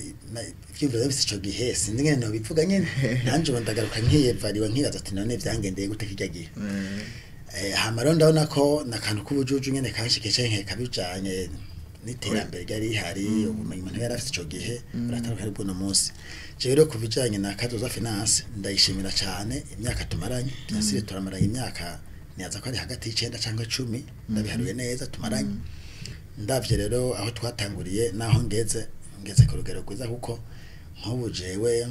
ivyumviro bifise ico gihe, sinzi ngene nobivuga nyene. Nanje ubu ndagaruka nkiyevariwe, nkibaza ati none vyangendeye gute kirya gihe? Hama rero ndabona ko nakantu k'ubujuju nyene kanshikiye canke kabijanye n'iterambere ryari rihari, ubumenyi umuntu yari afise ico gihe buratandukanye bw'uno munsi. Jewe rero ku bijanye na Kazoza Finance ndayishimira cane imyaka tumaranye. Bien sûr turamaranye imyaka, nibaza ko ari hagati y'icenda canke 10, ndabiharuye neza tumaranye. Ndavye rero aho twatanguriye naho ngeze, ngeze ku rugero rwiza, kuko nk'ubu jewe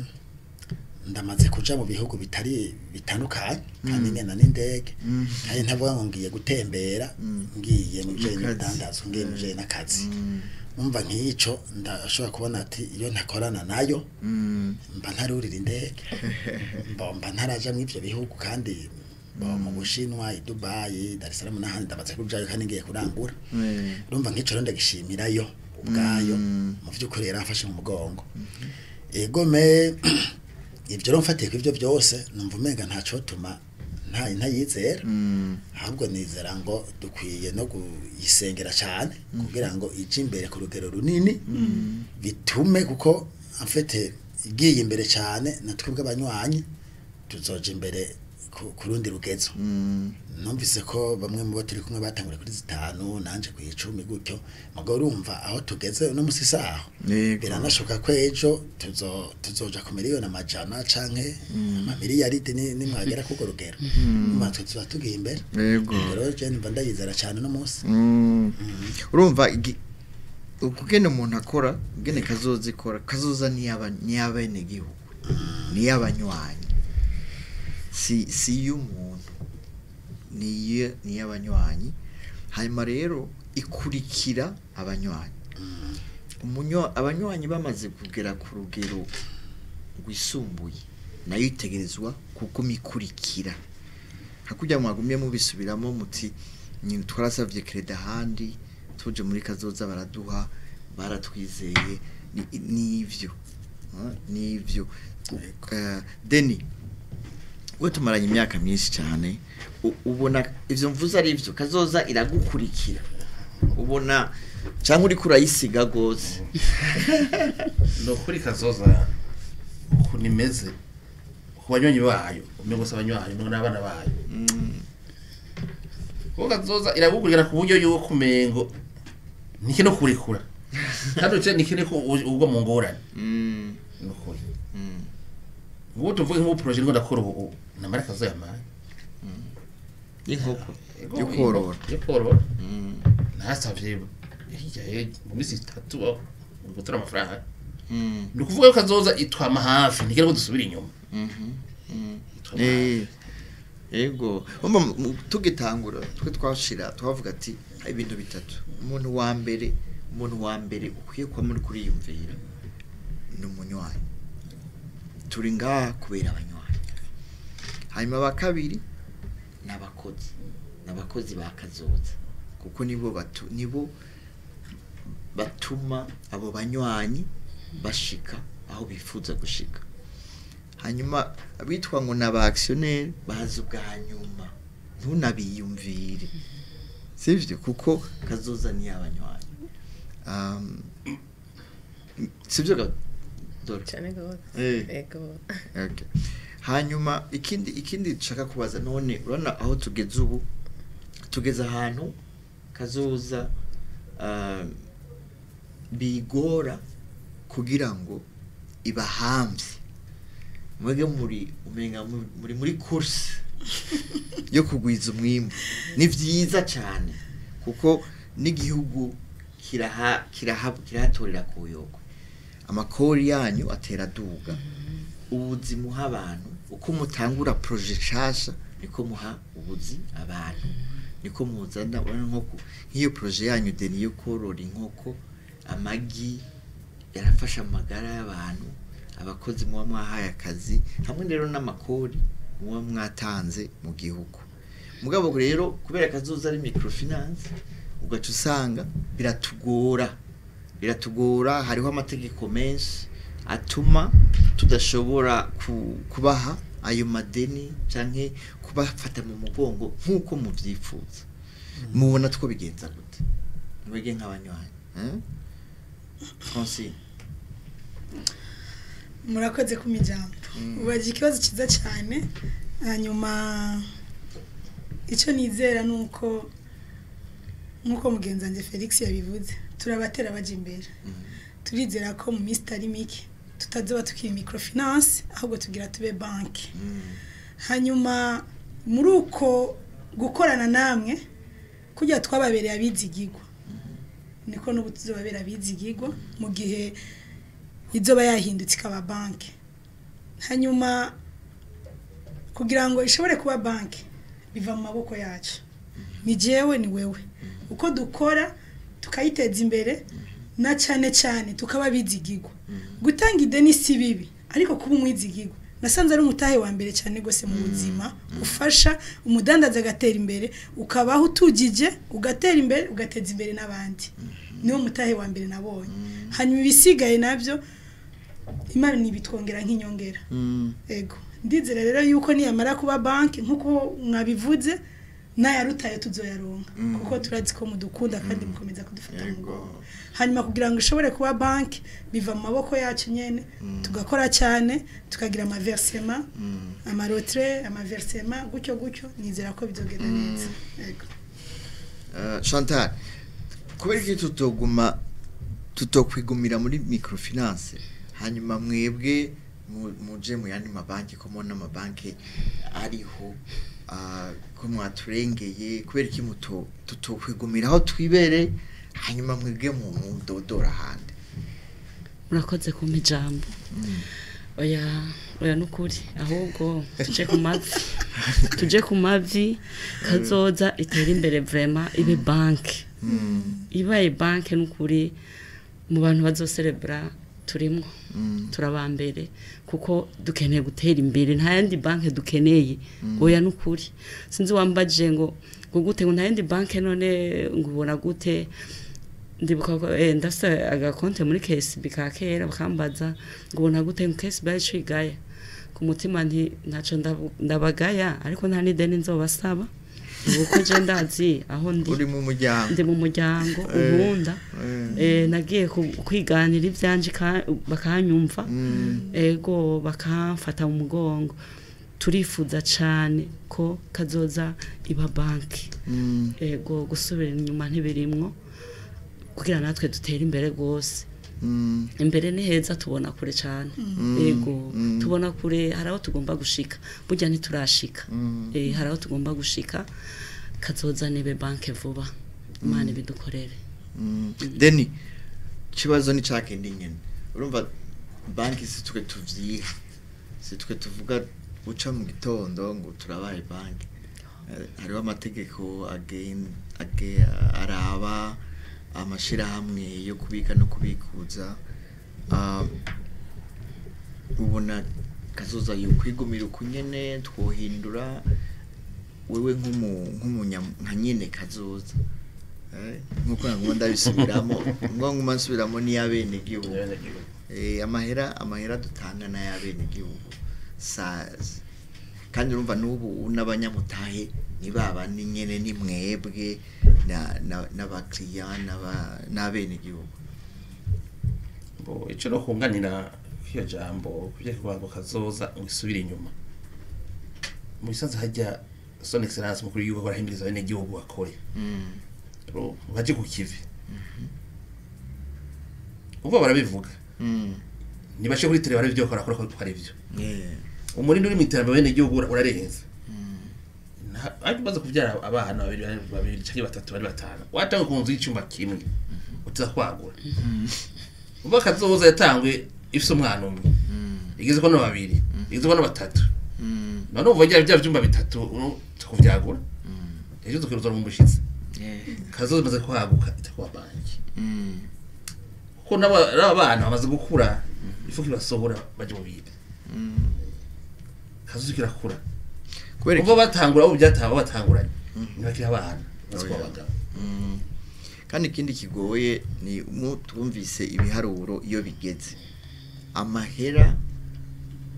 ndamaze kuja mu bihugu bitari bitandukanye, kandi ngenda n'indege, kandi ntavuga ngo ngiye gutembera, ngiye mu bijanye Mu kazi. n'ubudandazwa, ngiye mu bijanye n'akazi. Umva, nk'ico ndashobora kubona ati iyo ntakorana nayo mba ntarurira indege, mba ntaraja muri ivyo bihugu, kandi mu Bushinwa, i Dubai, Dar es Salaam n'ahandi ndamaze kujayo kandi ngiye kurangura. Urumva, nk'ico rero ndagishimirayo ubwayo. Mu vy'ukuri yaramfashe mu mugongo. Egome, ivyo rero mfatiye ku ivyo byose, numva umenga ntacotuma ntayizera, ahubwo nizera ngo dukwiye no kuyisengera cyane kugira ngo ije imbere ku rugero runini, bitume kuko afite igiye imbere cyane, na twebwe abanywanyi tuzoja imbere ku rundi rugezo. Numvise ko bamwe mu bo turi kumwe batanguriye kuri 5, nanje ku 10 gutyo, mugabo urumva aho tugeze uno musi saho. Biranashoboka ko ejo tuzoja ku miliyoni amajana canke amamiliyaridi, nimwagera kurwo rugero. Urumva, twe tuba tugiye imbere. Ubwo rero je numva ndayizera cyane uno munsi. Urumva, ukugene umuntu akora, ugene Kazoza ikora, Kazoza niy'abenegihugu, niy'abanywanyi, si iy'umuntu, niy'abanywanyi. Hanyuma rero ikurikira abanywanyi. Abanywanyi bamaze kugera ku rugero rwisumbuye, nayo itegerezwa kuguma ikurikira. Hakurya mwagumye mubisubiramo muti ni twarasavye crédit ahandi, tuje muri Kazoza baraduha, baratwizeye. Nivyo. Nivyo. Deni, we tumaranye imyaka myinshi cyane, ubona ivyo mvuze ari ivyo? Kazoza iragukurikira, ubona, cyangwa uriko urayisiga gose? Ni ukuri, Kazoza ukuntu imeze ku banywanyi bayo, umengo si abanywanyi, umengo n'abana bayo, kuko Kazoza iragukurikira ku buryo yuko umengo niki no kurekura, kandi uce niki niko ugwa mu ngorane. Ni ukuri, ubu tuvuge nk'ubu projet ndiko ndakora ubu, namara Kazoza yamaye Y'inkoko yo korora. Yo korora. Nasavye hirya mu minsi 3 gutora amafaranga. Ni ukuvuga ko Kazoza itwama hafi, ntikere ko dusubira inyuma. Itwama hafi. Ego, umva, tugitangura twe twashira twavuga ati ibintu bitatu. Umuntu wa mbere ukwiye kuba muri kuriyumvira ni umunywanyi. Turi ngaha kubera abanywanyi. Hanyuma aba kabiri ni abakozi, ni abakozi ba Kazoza, kuko nibo batuma abo banywanyi bashika aho bifuza gushika. Hanyuma abitwa ngo ni aba actionnaire baza ubwa nyuma, ntunabiyumvire, sivyo? Kuko Kazoza ni abanywanyi. Sivyo ga Dore? Cyane gose. Ego. Okay. Hanyuma ikindi nshaka kubaza, none urabona aho tugeze ubu, tugeze ahantu Kazoza bigora kugira ngo ibahamvye. Mwege muri umenga muri course yo kugwiza umwimbu. Ni vyiza cyane kuko n'igihugu kiraha kiraha kirahatorera kuyoko, amakori yanyu atera duga, ubuzi muha abantu, uko mutangura projet nshasha niko muha ubuzi abantu, niko muzana. Urabona nko nk'iyo projet yanyu deni yo korora inkoko, amagi yarafasha amagara y'abantu, abakozi muba mwahaye akazi, hamwe rero n'amakori muba mwatanze mu gihugu. Mugabo rero kubera Kazoza ari microfinance, ugaca usanga biratugora. Hariho amategeko menshi atuma tudashobora kubaha ayo madeni canke kubafata mu mugongo nk'uko muvyifuza. Mubona two bigenza gute mwebwe nk'abanywanyi, eh? Francine. Murakoze ku mijambo. Ubaje ikibazo cyiza cyane. Hanyuma icyo nizera ni uko, nk'uko mugenzi wanjye Felix yabivuze, turabatera bajya imbere. Turizera ko mu minsi itari mike tutazoba tukiri microfinance, ahubwo tugira tube banki. Hanyuma muri uko gukorana namwe, kujya twababereye abizigirwa. Niko n'ubu tuzobabera abizigirwa mu gihe izoba yahindutse ikaba banki. Hanyuma kugira ngo ishobore kuba banki biva mu maboko yacu, ni jewe ni wewe, uko dukora tukayiteza imbere, na cyane cyane tukaba bizigirwa. Gutanga ideni si bibi, ariko kuba umwizigirwa nasanze ari umutahe wa mbere cyane gose mu buzima, ufasha umudandaza agatera imbere, ukabaho utujije, ugatera imbere, ugateza imbere n'abandi. Niwo mutahe wa mbere nabonye. Hanyuma ibisigaye nabyo Imana nibitwongera nk'inyongera. Ego, ndizera rero yuko niyamara kuba banki nkuko mwabivuze, n'ayarutaye tuzoyaronka, kuko turazi ko mudukunda kandi mukomeza kudufata mu mugongo. Hanyuma kugira ngo ishobore kuba banki biva mu maboko yacu nyene, tugakora cyane, tukagira amaversement, amaretrait, amaversement, gutyo gutyo, nizera ko bizogenda neza. Ego. Chantal, kubera iki tutoguma tutokwigumira muri microfinance, hanyuma mwebwe muje mu yandi mabanki, ko mubona amabanki ariho, ko mwaturengeye, kubera iki tutokwigumira aho twibere, hanyuma mwebwe mu mudodora ahandi? Murakoze kumpa ijambo. Oya, oya, nukuri, ahubwo tuje ku mavi, tuje ku mavi, Kazoza itera imbere vraiment, ibe banki. Ibaye banki, nukuri mu bantu bazoserebra turimwo, turabambere, kuko dukeneye gutera imbere. Nta yandi banki dukeneye, oya, nukuri. Sinzi wambaje ngo gute, ngo nta yandi banki, none ngo ubona gute? Ndibuka ko ndafise agakonte muri KSB ka kera, bakambaza ngo ubona gute, ngo KSB yacigaya ku mutima, nti ntaco ndabagaya, ariko nta n'ideni nzobasaba, kuko je ndazi aho ndi. Uri mu muryango. Ndi mu muryango unkunda. Nagiye kwiganira ivyanje bakanyumva, ego, bakamfata mu mugongo. Turifuza cane ko Kazoza iba banki. Ego, gusubira inyuma ntibirimwo, kugira natwe dutere imbere rwose. Imbere ni heza, tubona kure cyane. Ego, tubona kure, hari aho tugomba gushika, burya ntiturashika. Hari aho tugomba gushika. Kazoza nibe banke vuba, Imana ibidukorere. Deni, ikibazo ni cakindi nyene. Urumva banki si twe tuvyiha, si twe tuvuga uca mu gitondo ngo turabaye banki. Hariho amategeko araba amashirahamwe yo kubika no kubikuza. Ubona Kazoza yokwigumira uku nyene, twohindura? Wewe nka nyene Kazoza, nkuko ngomba ndabisubiramo, ngo nguma nsubiramo, ni abenegihugu. Amahera dutanga n'ay'abenegihugu. Sa kandi urumva n'ubu n'abanyamutahe ni baba ni nyene, ni mwebwe n'abakiriya n'abenegihugu. Bo ico no kunganira kw'iryo jambo kuvyo kuvuga ngo Kazoza ngo isubire inyuma, mu bisanzwe hajya Son Excellence mukuru w'igihugu arahimiriza abenegihugu bakore, baje ku kivi. Ubwo barabivuga, ntibashe kuri télé, barabivyo bakora ko ari byo. Umurindi uri mu iterambere abenegihugu urarenze. Ariko umaze kuvyara abana babiri, babiri canke batatu, bari batanu, watanga ku nzu y'icyumba kimwe, utiza kwagura. Ubwo Kazoza yatangwe ifise umwana umwe, igeze ko no babiri, igeze ko no batatu, none uva bya vyumba bitatu kuvyagura, ejo tukiruza mu mushitsi. Kazoza imaze kwaguka, itakuba banki, kuko n'aba bana bamaze gukura, ifu kibasohora baje mu bindi. Kazoza kirakura. Kubera ubwo batangura, abo byataba batanguranye ntibakiri abana, bamaze kuba abagabo. Kandi ikindi kigoye ni mu twumvise ibiharuro iyo bigeze amahera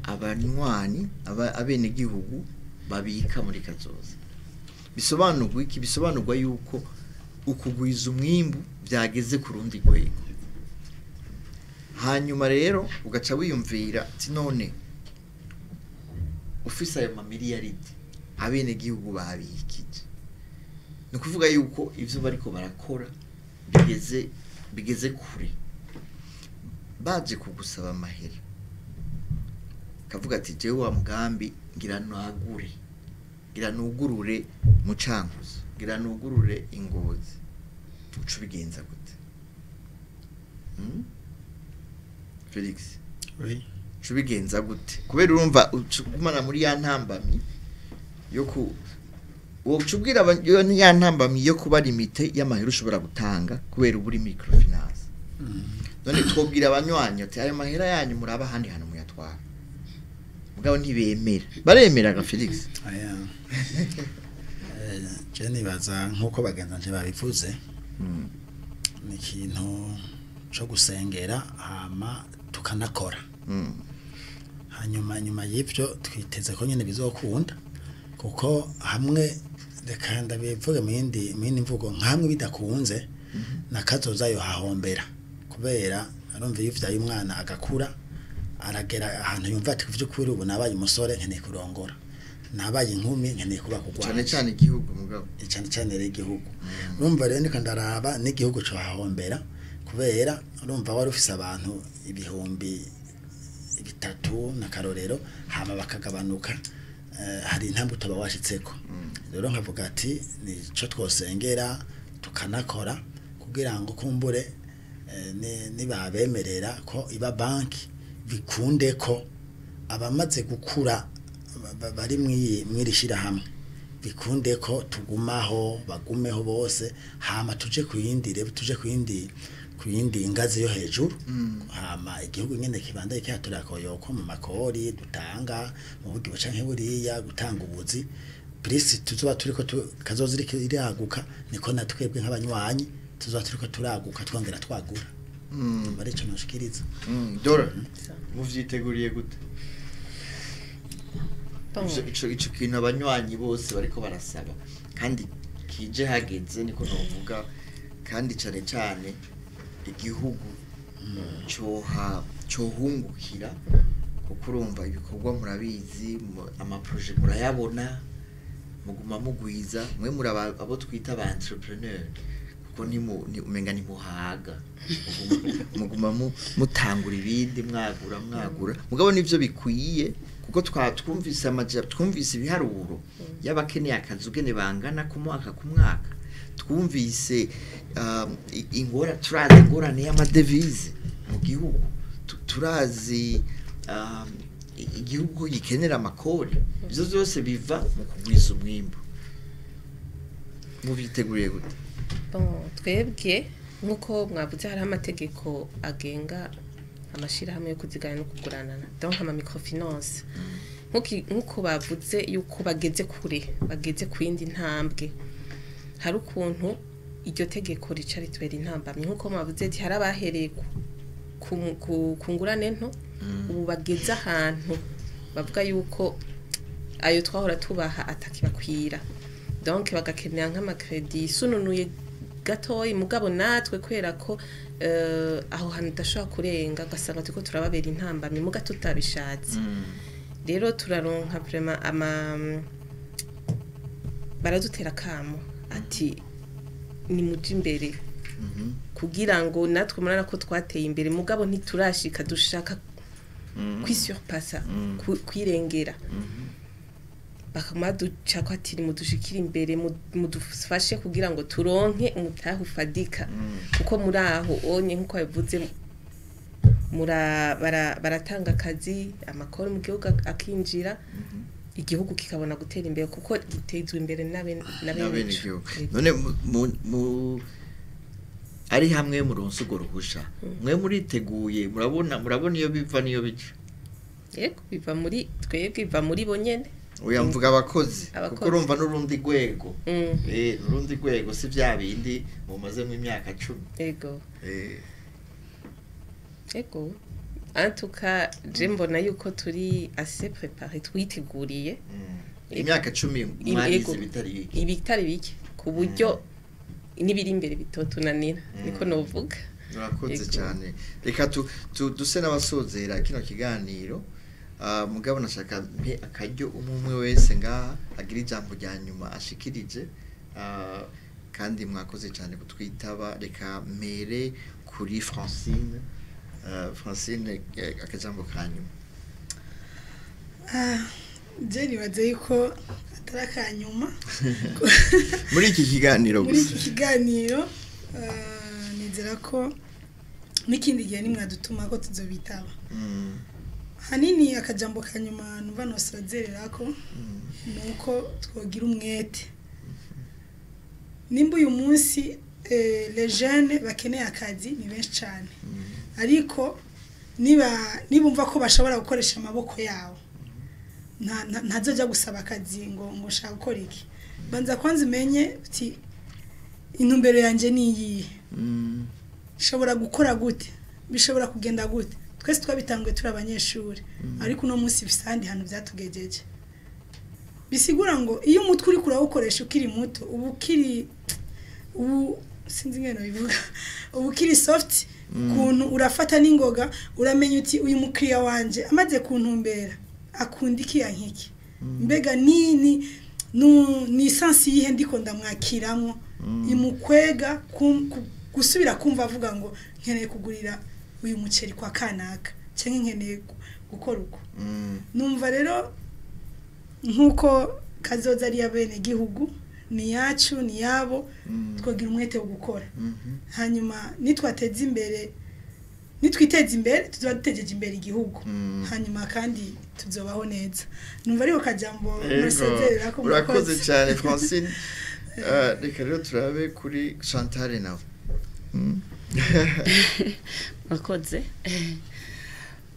abanywanyi abenegihugu babika muri Kazoza, bisobanurwa iki? Bisobanurwa yuko ukugwiza umwimbu byageze ku rundi rwego. Hanyuma rero ugaca wiyumvira ati none ufise ayo mamiliyaridi abenegihugu babikije, ni ukuvuga yuko ivyo bariko barakora bigeze kure. Baje kugusaba amahera, kavuga ati jewe wa mugambi ngira nagure, ngira nugurure mu Cankuzo, ngira nugurure i Ngozi, uca ubigenza gute? Felix, Oui. ubigenza gute? Kubera urumva ugumana muri ya ntambamyi yo ku woca ubwira ya ntambamyi yo kuba limite y'amahera ushobora gutanga kubera uba uri microfinance. None twobwira abanywanyi ati ayo mahera yanyu muraba ahandi hantu muyatwara, mugabo ntibemera. Baremeraga, Felix? Aya. Je nibaza nk'uko bagenzi babivuze, ni ikintu co gusengera hama tukanakora. Hanyuma nyuma y'ibyo twiteze ko nyine bizokunda, kuko hamwe, reka ndabivuge mu yindi mvugo, nkamwe bidakunze na kazoza yo hahombera, kubera arumva iyo uvyaye umwana agakura, aragera ahantu yumva ati vy'ukuri ubu nabaye umusore, nkeneye kurongora, nabaye inkumi, nkeneye kuba kugwa. Cyane cyane igihugu, mugabo. Cyane cyane rero igihugu. Urumva rero ndiko ndaraba n'igihugu cyo hahombera, kubera urumva wari ufise abantu 3000 na karorero, hama bakagabanuka, hari intambwe utoba washitseko. Rero nkavuga ati nico twosengera tukanakora kugira ngo kumbure nibabemerera ko iba banki, bikunde ko abamaze gukura bari mw'iri shirahamwe, bikunde ko tugumaho, bagumeho bose, hama tuje kuyindi, tuje kuyindi ngazi yo hejuru, hama igihugu nyene kibandaye kihaturira koyoko mu makori dutanga mu buryo canke buriya gutanga ubuzi. Plus tuzoba turiko kazoza iriko iraguka, niko na twebwe nk'abanywanyi tuzoba turiko turaguka, twongera twagura. Ndumva arico noshikiriza. Dora, muvyiteguriye gute? Bon. Ico kintu abanywanyi bose bariko barasaba kandi kije hageze, niko novuga, kandi cane cane igihugu coha cohungukira, kuko urumva ibikorwa murabizi, amaprojet murayabona, muguma mugwiza. Mwe muri abo twita aba entrepreneur, kuko nimu ni umenga nimuhaga, muguma mutangura ibindi, mwagura mwagura, mugabo nivyo bikwiye, kuko twumvise amaja, twumvise ibiharuro y'abakeneye akazi ugene bangana ku mwaka ku mwaka, twumvise ingora, turazi ingorane y'amadevize mu gihugu, turazi igihugu gikenera amakori. Ivyo vyose biva mu kugwiza umwimbu. Mubiteguriye gute? Bon, twebwe nk'uko mwavuze, hariho amategeko agenga amashirahamwe yo kuziganya no kuguranana, donc ama microfinance. Nk'uko bavuze yuko bageze kure, bageze ku yindi ntambwe, hari ukuntu iryo tegeko rica ritubera intambamyi. Nk'uko mwavuze ati hari abahereye ku ngurane nto, ubu bageze ahantu bavuga yuko ayo twahora tubaha atakibakwira, donc bagakenera nk'amakredi isununuye gatoyi. Mugabo natwe kubera ko aho hantu udashobora kurenga, ugasanga turiko turababera intambamyi muga tutabishatse. Rero turaronka vraiment ama baradutera kamo ati nimuje imbere, kugira ngo natwe murabona ko twateye imbere, mugabo ntiturashika, dushaka kwisurpassa, kwirengera. Bakama duca ko ati mudushikire imbere, mudufashe kugira ngo turonke umutahe ufadika, kuko muri aho onye nkuko babivuze baratanga akazi, amakoro mu gihugu akinjira, igihugu kikabona gutera imbere, kuko gitezwa imbere n'abenegihugu. None ari hamwe muronse urwo ruhusha, mwe muriteguye? Murabona iyo biva n'iyo bica? Yego, biva muri twebwe, biva muri bo nyene. Oya, mvuga abakozi, kuko Abakozi. urumva n'urundi rwego, n'urundi rwego, si bya bindi mumazemo imyaka 10. Yego. Ego, en tout cas je mbona yuko turi assez préparé, twiteguriye. Imyaka 10 mwarize bitari bike. Ibitari bike, ku buryo n'ibiri imbere bitotunanira, niko novuga. Murakoze Yego. cyane. Reka duse n'abasozera kino kiganiro. Mugabo nashaka mpe akaryo umwe umwe wese ngaha agira ijambo rya nyuma ashikirije. Kandi mwakoze cyane kutwitaba. Reka mere kuri Francine. Francine, akajambo ka nyuma. Je nibaze yuko atari akanyuma. Muri iki kiganiro muri gusa. Iki kiganiro, nizera ko N'ikindi gihe nimwadutuma ko tuzobitaba. Hanini akajambo kanyuma numva nosozererako nuko twogira umwete. Nimba uyu munsi les jeunes bakeneye akazi ni benshi cyane, ariko niba nibumva ko bashobora gukoresha amaboko yabo, ntazoja gusaba akazi ngo nshaka gukora iki. Banza kwanza umenye uti intumbero yanje ni iyihe, nshobora gukora gute, bishobora kugenda gute. Twese twabitanguye turi abanyeshuri, ariko uno munsi bifise ahandi hantu byatugejeje. Bisigura ngo iyo umutwe uriko urawukoresha ukiri muto, uba ukiri, ubu sinzi ingene bivuga, uba ukiri soft kuntu urafata n'ingoga, uramenya uti uyu mukiriya wanje amaze kuntumbera akunda iki ya nkiki, mbega ni essence yihe ndiko ndamwakiramwo imukwega gusubira kumva avuga ngo nkeneye kugurira uyu muceri kwa kanaka cyangwa nkeneye gukora uko. Numva rero nkuko kazoza ari abene gihugu, ni yacu ni yabo, twogira umwete wo gukora. Hanyuma nitwateza imbere, nitwiteza imbere, tuzoba dutejeje imbere igihugu, hanyuma kandi tuzobaho neza. Numva ariko kajambo nosezerera ko. Urakoze cyane Francine. Reka rero turabe kuri Chantal nawe. Murakoze.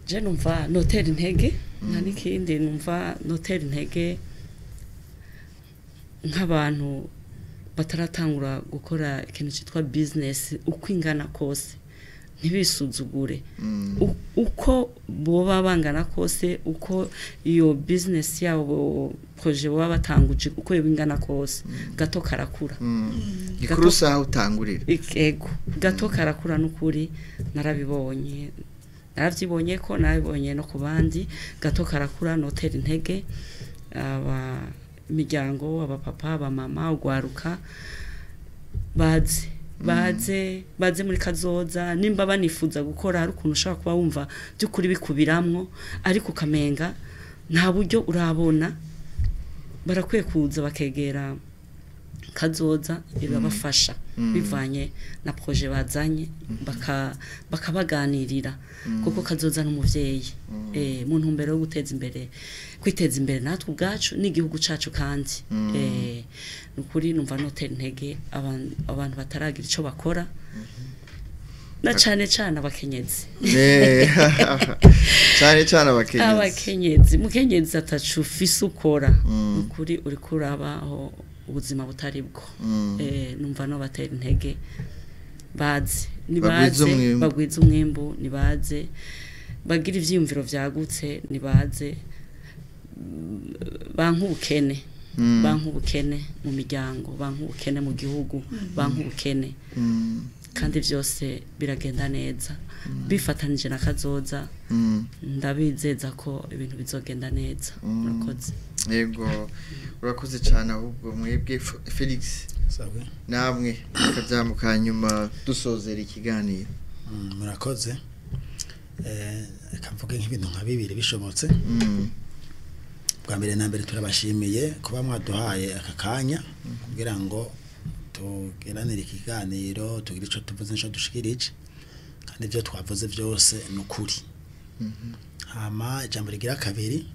Je numva notera intege, nta n'ikindi, numva notera intege nk'abantu bataratangura gukora ikintu cyitwa business uko ingana kose, ntibisuzugure. Uko boba bangana kose, uko iyo business yabo, projet baba batanguje, uko yoba ingana kose, gato karakura. Gikuru saha utangurira. Ego, gato karakura n'ukuri. Narabibonye, naravyibonye ko nabibonye no ku bandi. Gato karakura. Notera intege aba imiryango, abapapa, abamama, ugwaruka, baze baze baze muri kazoza. Nimba banifuza gukora, hari ukuntu ushobora kuba wumva by'ukuri bikubiramwo ariko ukamenga nta buryo urabona, barakwiye kuza bakegera kazoza, irabafasha bivanye na projet bazanye, bakabaganirira, kuko kazoza n'umuvyeyi mu ntumbero yo guteza imbere, kwiteza imbere natwe ubwacu n'igihugu cacu. Kandi nukuri numva notera intege abantu bataragira ico bakora, na cane cane abakenyezi. Cyane cyane abakenyezi. Abakenyezi, mukenyezi atacu ufise ukora, nukuri uriko urabaho ubuzima butari bwo. Numva no batera intege baze, Bagwize nibaze umwimbu. Bagwize umwimbu, nibaze bagira ivyiyumviro vyagutse, nibaze banka ubukene, banka ubukene mu miryango, banka ubukene mu gihugu, banka ubukene. Kandi vyose biragenda neza bifatanije na kazoza. Ndabizeza ko ibintu bizogenda neza. Murakoze. Yego, urakoze cyane. Ahubwo mwebwe Felix, Sabwe. namwe akajambo ka nyuma dusozera ikiganiro. Murakoze. Reka mvuge nk'ibintu nka bibiri bishobotse. Bwa mbere na mbere turabashimiye kuba mwaduhaye aka kanya kugira ngo tugiranire ikiganiro, tugire ico tuvuze n'ico dushikirije, kandi ibyo twavuze byose ni ukuri. Hama ijambo rigira kabiri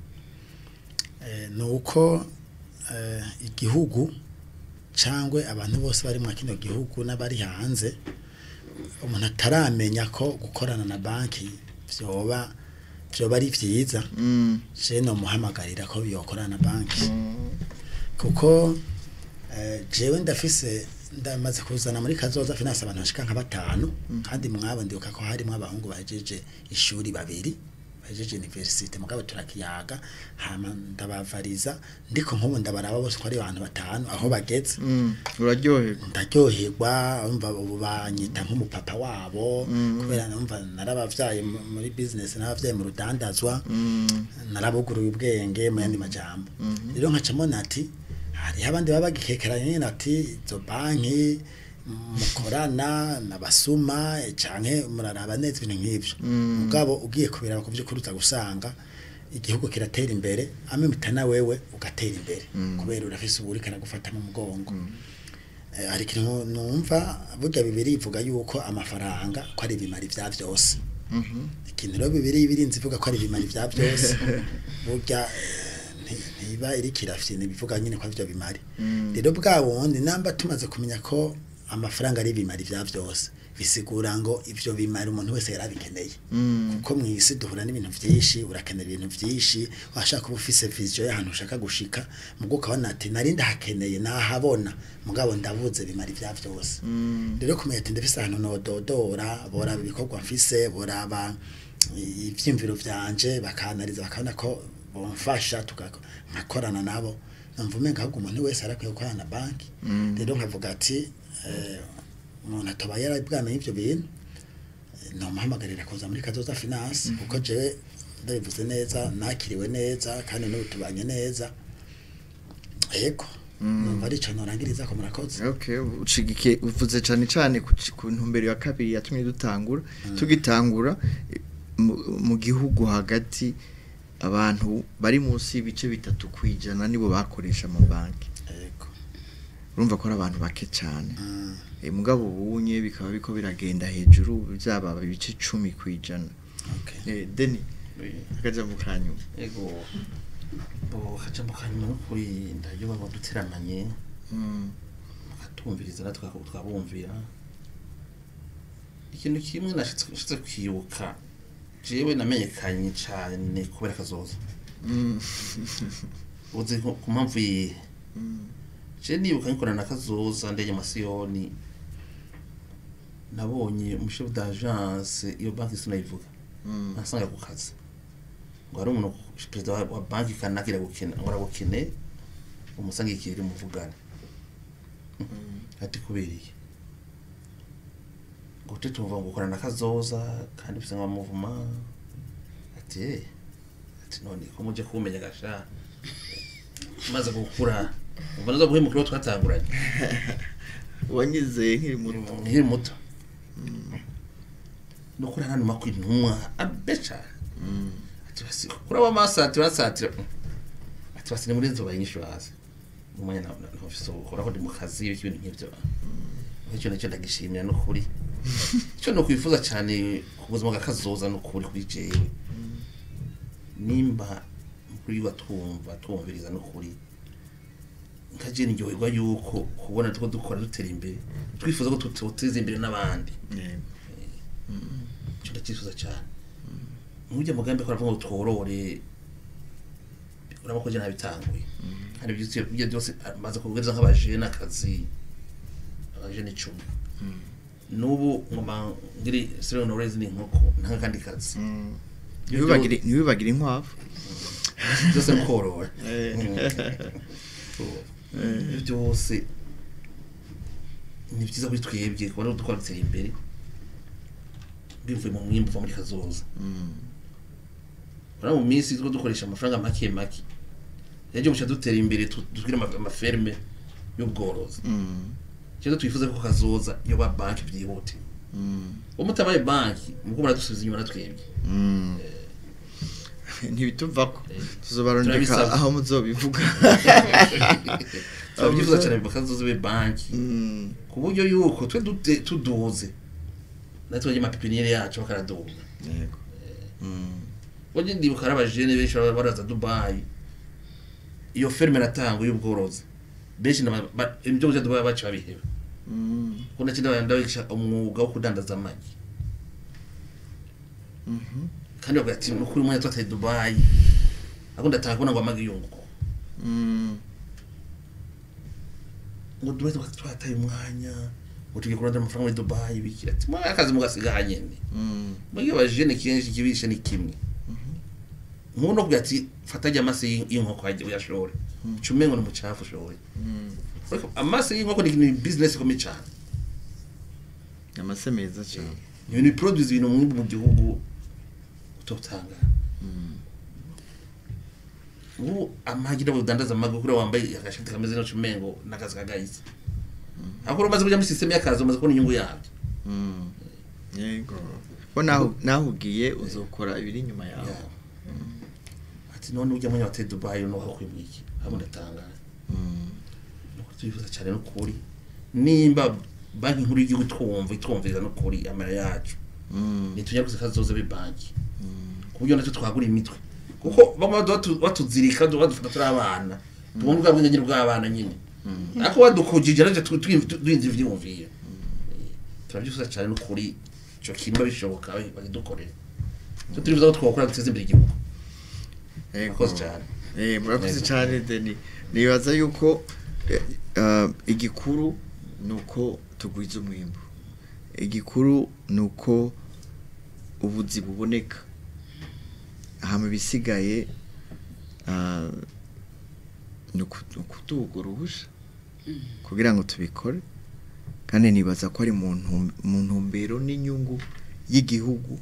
ni uko igihugu cangwe abantu bose bari mwa kino gihugu n'abari hanze, umuntu ataramenya ko gukorana na banki vyoba ari vyiza, je nomuhamagarira ko yokorana na banki, kuko jewe ndafise, ndamaze kuzana muri Kazoza Finance abantu bashika nka batanu, kandi mwabo ndibuka ko harimo abahungu bahejeje ishuri babiri, bahejeje université, mugabo turakiyaga, hama ndabavariza, ndiko nk'ubu ndabaraba bose ko ari abantu batanu aho bageze. Uraryoherwa. Ndaryoherwa. Umva, ubu banyita nk'umupapa wabo, kubera numva narabavyaye muri business, narabavyaye mu rudandazwa, narabuguruye ubwenge mu yandi majambo. Rero nkaca mbona ati hariho abandi baba bagikekeranye nyene, ati izo banki mukorana n'abasuma canke muraraba neza, ibintu nk'ivyo. Mugabo ugiye kubiraba ku vy'ukuri, uza gusanga igihugu kiratera imbere, amwe na wewe ugatera imbere, kubera urafise uwuriko aragufata mu mugongo. Hari ikintu numva burya bibiri ivuga yuko amafaranga ko ari ibimari vya vyose. Ikintu rero bibiri birinze ivuga ko ari ibimari vya byose, burya ntiba iri kirafye, bivuga nyine ko arivyo bimari. Rero bwa wundi namba tumaze kumenya ko amafaranga ari ibimari vya byose, bisigura ngo ivyo bimari umuntu wese yarabikeneye, kuko mu isi duhura n'ibintu vyinshi, urakenera ibintu vyinshi, washaka kuba ufise vision y'ahantu ushaka gushika, mugo ukabona ati nari ndahakeneye nahabona, mugabo ndabuze bimari vya vyose. Rero kumenya ati ndafise ahantu nododora, boraba ibikorwa mfise, boraba ivyiyumviro vyanje, bakanariza, bakabona ko bomfasha, nkakorana nabo, numva umenga ahubwo umuntu wese arakwiye gukorana na banki. Rero nkavuga ati umuntu atoba yarabwamenye ivyo bintu, nomuhamagarira kuza muri Kazoza Finance, kuko jewe ndabivuze neza, nakiriwe neza kandi n'ubu tubanye neza. Yego, numva ari ico norangiriza ko. Murakoze. Okay, ucigike uvuze cyane cyane ku ntumbero ya kabiri yatumye dutangura. Tugitangura mu gihugu hagati, abantu bari munsi y'ibice 3% nibo bakoresha amabanki. Urumva ko ari abantu bake cyane. Mugabo ubunye bikaba biko biragenda hejuru, byaba ibice 10%. Deni, akaja mu kanyuma. Ego, bo kajambo kanyuma no kuri ndayo baba duteramanye, mukatumviriza natwe twabumvira. Ikintu kimwe nashitse kwibuka, jewe namenyekanye cane kubera Kazoza. Uzi ku mpamvu yihe? Je nibuka nkorana na Kazoza ndege Masiyoni, nabonye umu chef d'agence iyo banki, sinayivuga, nasanga ku kazi ngo hari umuntu perezida wa banki kanaka iragukene, ngo aragukene, umusange ikiri muvugane. Ati kubera iki? Ngo twe tumva ngo ukorana na Kazoza kandi bisa nka muvuma. Ati "Eh." Ati none ko muje kumenya gasha maze gukura, umva naza guhemukira uwo twatanguranye. Wanyizeye nkiri muto. Nkiri muto. Nukuri hano makwi intumwa abe cane. Ati basi kuri abo masatira basatira, ati basi ni muri nzo bayinyishu hasi mu mwanya na office ukora ko ndi mu kazi ibintu nk'ivyo. Icyo nacyo ndagishimira. No kuri icyo no kwifuza cyane ku buzima bwa Kazoza, no kuri kuri jewe, nimba kuri batwumva twumviriza, no kuri nkaje ndyoherwa yuko kubona two dukora dutera imbere, twifuza ko tuteza imbere n'abandi. Icyo ndacyifuza cyane. Nk'ujya mugambi ko aravuga ngo tworore, urabona ko je nabitanguye kandi ibyo byose maze kubwiriza nk'abajene akazi, abajene 10 n'ubu ngoma ngiri sero norezi ni inkoko nta kandi kazi. Ntiwibagire inkwavu. Byose nkorora. Ibyo byose ni byiza kuri twebwe kubona dukora dutera imbere bivuye mu mwimbu uva muri Kazoza. Urabona mu minsi two dukoresha amafaranga make make, ejo buca dutera imbere tugire ama ferme y'ubworozi. Icyo twifuza ko Kazoza yoba banki byihute. Uwo mutabaye banki muko muradusubiza inyuma na twebwe. Ntibituvako, tuzobarondeka. Turabisaba. Aho muzobivuga. Turabyifuza cyane Kazoza ibe banki, ku buryo yuko twe tuduze natwe bajya ama pépinière yacu bakaraduga. Yego. Burya ndibuka hari abajene benshi baba baraza Dubai, iyo ferme natanga y'ubworozi, benshi ibyo kuja Dubai baca babiheba, kuko nakindi ndabigisha umwuga wo kudandaza amagi, kandi bavuga ati nukuri umwanya twataye Dubai ahubwo ndataha kubona ngo amagi yunguka, ngo Dubai twataye umwanya, ngo tugiye kurondera amafaranga muri Dubai biki. Ati mwa akazi mugasiga hanyene. Muri abajene kenshi ikibishe ni kimwe nk'ubu no kugira ati fata ajya amase y'inkoko ajya uyashore, uca umengo ni umucafu ushoye. Ariko amase y'inkoko ni business ikomeye cyane. Amase meza cyane. Ni ibintu biproduce ibintu mwimbu mu gihugu utotanga. Ubu amagi ntabwo udandaza amagi kuri wambaye agashati kameze neza umengo n'akazi kagayitse, ariko umaze kujya muri système y'akazi umaze kubona inyungu yabyo. Yego, ko naho naho ugiye uzokora ibiri inyuma yawe. Yeah. Ati none ujya mwanya wateye Dubai no aho kwimwiki abo ndatangara. Nuko twifuza cyane no kuri Nimba banki nkuru y'igihugu twumva itwumviriza no kuri amara yacu, nitunyarutse kazoza bibanki ku buryo natwe twagura imitwe, kuko bamwe batuzirika badufata turi abana, tubona ubwa bwenge nyine bw'abana nyine, ariko badukujije natwe duhinze ivyiyumviro. Turabyifuza cyane no kuri ico kintu bishoboka bakidukorere. Twe turifuza ko twokora duteze imbere igihugu. Murakoze cyane. Murakoze Yego. cyane Deni. Nibaza yuko igikuru nuko tugwiza umwimbu, igikuru nuko ubuzi buboneka, hama ibisigaye ni ukuduga uruhusha kugira ngo tubikore, kandi nibaza ko ari mu ntumbero n'inyungu y'igihugu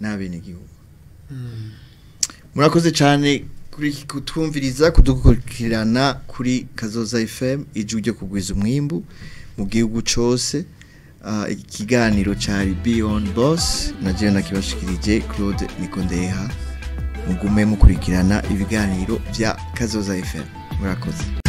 n'abenegihugu. Murakoze cyane kuri iki kutwumviriza, kudukurikirana kuri Kazoza FM, ijwi ryo kugwiza umwimbu mu gihugu cose. Ikiganiro cari Beyond Boss na jewe nakibashikirije Claude Nikondeha. Mugume mukurikirana ibiganiro vya Kazoza FM. Murakoze.